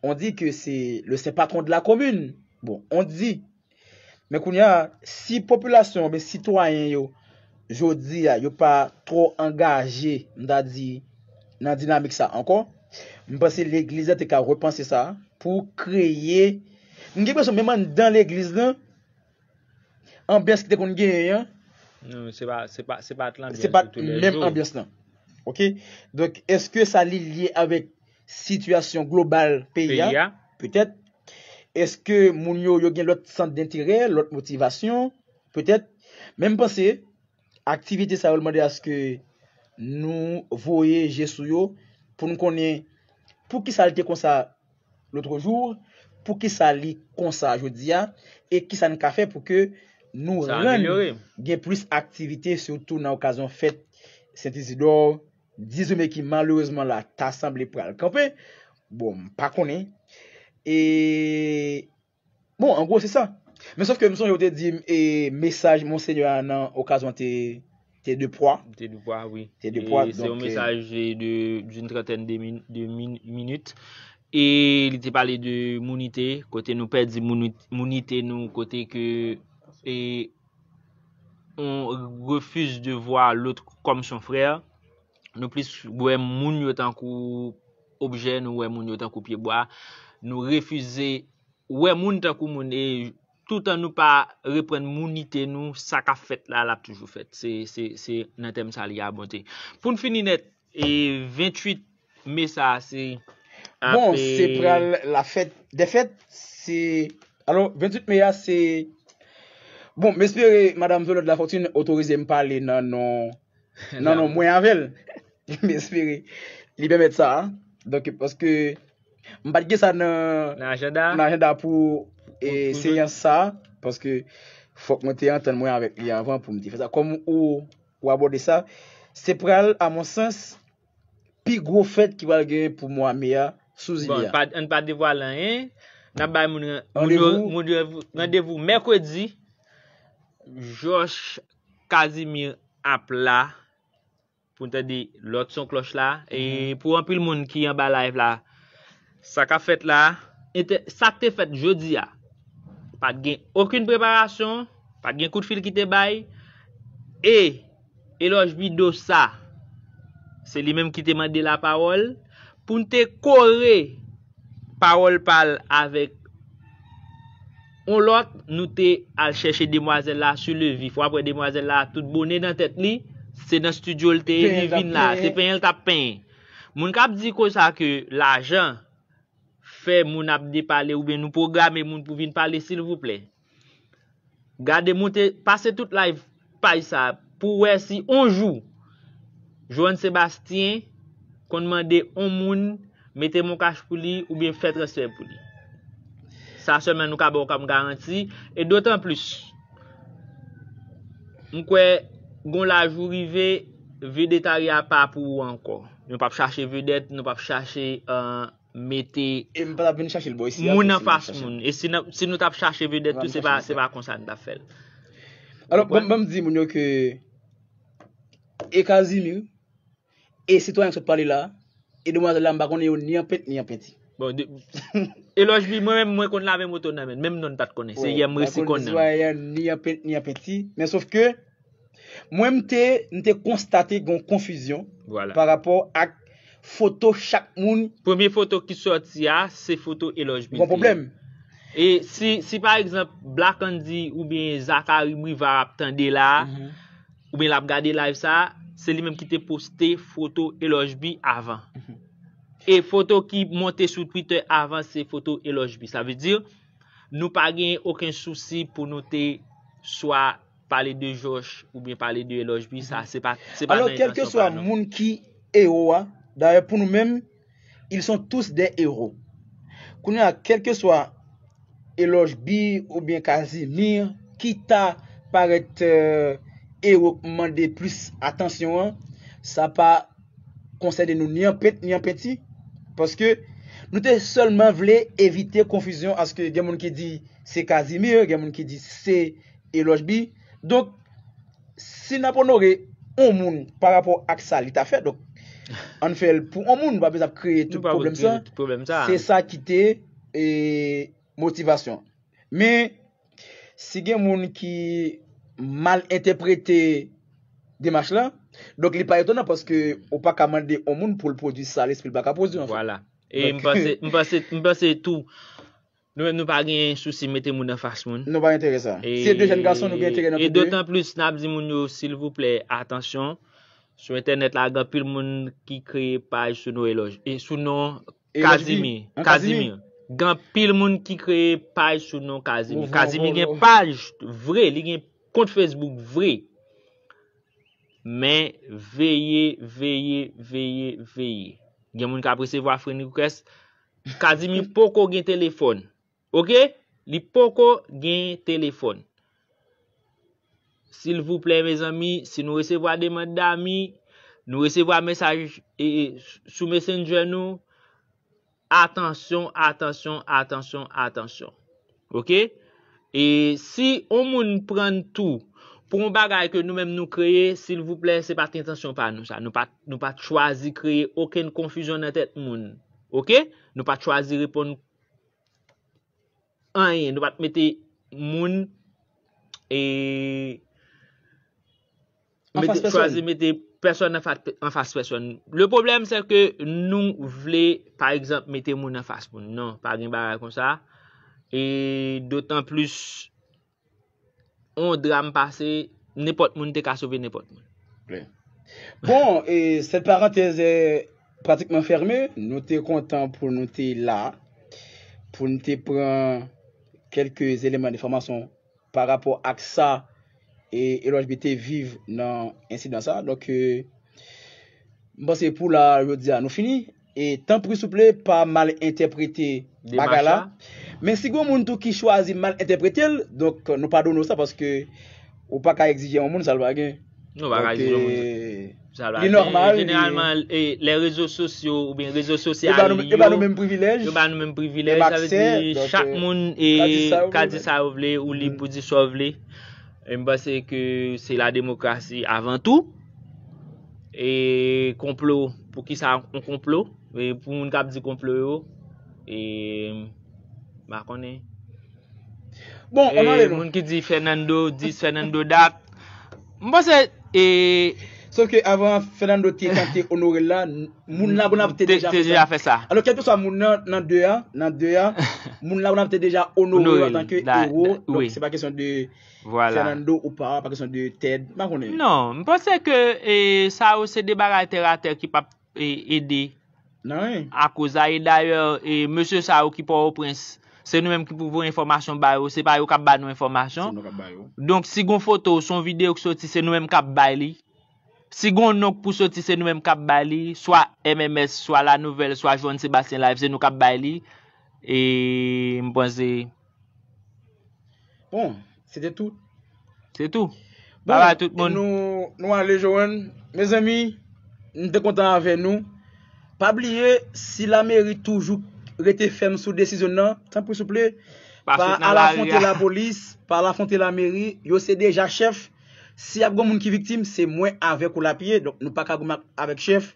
On dit que c'est le saint patron de la commune. Bon, on dit. Men kounye a, si popilasyon oubyen sitwayen yo, jodi a, yo pa twò angaje, m ta di, nan dinamik sa ankò, m panse legliz la te ka repanse sa pou kreye, m gen enpresyon menm anndan legliz lan, anbyans ki te konn genyen an, non, se pa, se pa, se pa t se anbyans pa de toulejou. Menm anbyans lan. Oke? Donk, èske sa li lye avèk sitiyasyon global peyi a? Peyi a. Petèt. Èske moun yo, yo gen lòt sant denterè, lòt motivasyon? Petèt. Men m panse, aktivite sa yo mande aske nou voye je sou yo pou n konnen poukisa l te konsa lòt jou, poukisa li konsa jodi a, e kisa n ka fè pou ke nou rann gen plis aktivite, sitou nan okazyon fèt Sent Izidò, dizuit me ki malerezman la ta sanble pral kanpe. Bon, m pa konnen. E, bon, an gwo, se sa. Men sòf ke m sonje ou te di m, e, mesaj Monsenyè a nan okazyon te, te de pwa. Te de pwa, wi. Te de pwa, e se yon mesaj de, d'une trentaine de min-, de min-, minit. E li te pale de mounite, kote nou pèdi mouni-, mounite nou, kote ke, e, on refuse de voir l'autre comme son frère. Nou plis wè moun yo tankou objè, nou wè moun yo tankou pyebwa. Nou refize wè moun tankou moun, e toutan nou pa reprann mounite nou, sa k ap fèt la, l ap toujou fèt. Se, se, se nan tèm sa li abonte. Pou n fini nèt, e venntuit me sa a, se, bon, se pral la fèt dè fèt, se, alò, venntuit me a, se, bon, m espere Madam Violette Lafortune otorize m pale nan non, nan non mwen avè l. M espere li pèmèt sa. Donk, paske m pa t gen sa nan, nan ajanda, nan ajanda pou, e, pou, pou seyans sa, paske fòk mwen te antann mwen avèk li anvan pou m te fè sa. Kòm ou, ou abòde sa, se pral, a mon sans, pi gwo fèt ki pral genyen pou mwa me a sou zile a. Bon, pa, ann pa devwale anyen. N ap bay moun, moun yo, randevou, moun yo randevou mèkredi. Josh Casimir ap la pou n tande lòt son klòch la. E pou anpil moun ki anba live la, sa k ap fèt la, entè-, sa k te fèt jodi a, pa t gen okenn preparasyon, pa t gen kout fil ki te bay, e Elòj Bido sa, Se li menm ki te mande lapawòl. Pou n te kore pawòl pa l avèk yon lòt, nou te al chèche demwazèl la sou le vif. W ap wè demwazèl la tout bone nan tèt li. Se nan estidyo l te ye, li vin la. Se penyen l t ap penyen. Moun k ap di konsa ke lajan fè moun ap depale oubyen nou pwograme moun pou vin pale, silvouplè. Gade, moute, pase tout live paj sa pou wè si on jou Johan Sebastien konn mande on moun mete MonCash pou li oubyen fè transfè pou li. Sa sèlman nou ka ba w kòm garanti. E dotan plis, m kwè gon laj ou rive, vedetari a pa pou ou ankò. Nou p ap chache vedèt, nou p ap chache, euh, mete E m pa t ap vin chache l bò isi a moun tou, an si m ap fas chache l. Moun. E si, n ap- si nou t ap chache vedèt Van tou, m se pa, chache se l. Pa konsa n t ap fè l. Alò, Konprann? Ban ban m di moun yo ke e Casimir, e sitwayen k sot pale la, e demwazèl la, m pa konnen yo ni an pent ni an penti. Bon, de, Elòj Bi, mwen menm, mwen konn lave moto nan men l. Menm non m pa t konnen. Se yè m resi konn nan men l. Sitwayen ni an pent ni an penti. Men sof ke, mwen, m te, m te konstate gen yon konfizyon Vwala. Pa rapò ak foto chak moun. Premye foto ki sòti a, se foto Elòj Bi. Gon pwoblèm. E si, si pa egzanp, Black Andy oubyen Zachary Brivard ap tande la, Mhm. oubyen l ap gade live sa, se li menm ki te poste foto Elòj Bi avan. E foto ki monte sou Twitter avan, se foto Elòj Bi. Sa vle di, nou pa gen okenn sousi pou nou te swa pale de Josh oubyen pale de Elòj Bi. Sa, se pa, se pa Alò, nan entansyon pa kèlkeswa nou. Moun ki ewo a, dayè, pou nou menm, ils sont tous des héros. Kounye a, kèlkeswa Elòj Bi oubyen Casimir ki ta parèt, euh, ewo k mande plis atansyon an, sa pa konsène nou ni an pent ni an penti. Paske nou te sèlman vle evite konfizyon, aske gen moun ki di se Casimir, gen moun ki di se Elòj Bi. Donk, si n ap onore on moun pa rapò ak sa li ta fè, donk, ann fè l pou on moun, nou pa bezwen ap kreye tout Nou pa pwoblèm sa. Tout pwoblèm sa. Se sa ki te, e, motivasyon. Men, si gen moun ki mal entèprete demach la, donk li pa etonan paske ou pa ka mande on moun pou l pwodui sa lespri l pa ka pwodui, anfèt. Vwala. E m Donk, panse, m panse, m panse tou, nou menm nou pa gen sousi mete moun anfas moun. Nou pa enterese sa. Si se de jèn gason, nou gen enterè nan E tout de. Dotan plis, n ap di moun yo, silvouplè, atansyon. Sou entènèt la, gen anpil moun ki kreye paj sou non Elòj. E sou non Elòj Bi. Casimir. An Casimir. Gen anpil moun ki kreye paj sou non Casimir. Ou Casimir vòlò. Gen paj vre, li gen kont Facebook vre. Men veye, veye, veye, veye. Gen moun k ap resevwa friend request. Casimir poko gen telefòn. Oke? Li poko gen telefòn. Silvouplè, mezanmi, si nou resevwa demann dami, nou resevwa mesaj, e, e, sou Messenger nou, atansyon, atansyon, atansyon, atansyon. Oke? E si on moun pran n tou pou yon bagay ke nou menm nou kreye, silvouplè, se pa t entansyon pa nou sa. Nou pa, nou pa t chwazi kreye okenn konfizyon nan tèt moun. Oke? Nou pa t chwazi reponn anyen. Nou pa t mete moun, e, Anfas mete, pèsòn. Chwazi mete pèsòn anfas, anfas pèsòn. Le pwoblèm, se ke nou vle, pa egzanp, mete moun anfas moun. Non, pa gen bagay konsa. E dotan plis, on dram pase, nenpòt moun te ka sove nenpòt moun. Bon, e cette parenthèse est pratiquement fermée. Nou te kontan pou nou te la, pou nou te pran kèlke eleman de enfòmasyon pa rapò ak sa e Elòj Bi te viv nan ensidan sa. Donk, e, m panse pou la, jodi a, nou fini. E tanpri, souple, pa mal entèprete bagay la. Men si gen moun tou ki chwazi mal entèprete l, donk, nou padone w sa, paske ou pa ka egzije yon moun sa l pa gen. Nou pa ka Donk, egzije yon moun sa. e, Sa la, li nòmal, li jeneralman, e, lè rezo sosyo oubyen rezo yo ba sosyal nou, li yo ba yo, nou menm privilèj. Yo ba nou menm privilèj. Menm Sa vle aksè, di, donk, chak e, moun, ka di e, sa yo ka vle. Di sa yo vle, ou lib pou di sa w vle. E m panse ke se la demokrasi avan tou. E konplo, pou ki sa yon konplo? E pou moun k ap di konplo yo, e, m pa konnen. Bon, on E ale nou. Moun ki di Fernando this, Fernando that. M panse, e, Sòf ke avan Fernando te tante onore l la, n- moun la konn ap te Te deja te fè deja sa. fè sa. Alò, kèlkeswa moun nan, nan de a, nan de a, moun la konn ap te deja onore l Onore l. antanke Da- ewo. da- wi. Donk, se pa kesyon de Vwala. Fernando ou pa, pa kesyon de Ted. M pa konnen. Non, m panse ke e, sa yo se de bagay tè a tè ki p ap e, ede Nan anyen. akoz a. E dayè, e, mesye sa yo ki Pòtoprens, se nou menm ki pou voye enfòmasyon ba yo, se pa yo k ap ba nou Se enfòmasyon. nou k ap ba yo. Donk, si gon foto, se yon videyo ki soti, se nou menm k ap bay li. Si gon non k pou soti, se nou menm k ap bay li. Swa M M S, swa La Nouvelle, swa Johann Sébastien Live, se nou k ap bay li. E m panse Bon, se te tout. se tou. Bon, Babay tout moun. Nou, nou ale, Joanne. Mezanmi, m te kontan avè nou. Pa bliye, si lameri toujou rete fèm sou desizyon nan, tanpri souple, Pa pa sot nan al lari afwonte a. Lapolis, pa al afwonte lameri, yo se deja chèf. Si ap gon moun ki viktim, se mwen avèk ou l ap ye. Donk, nou pa ka goumen avèk chèf.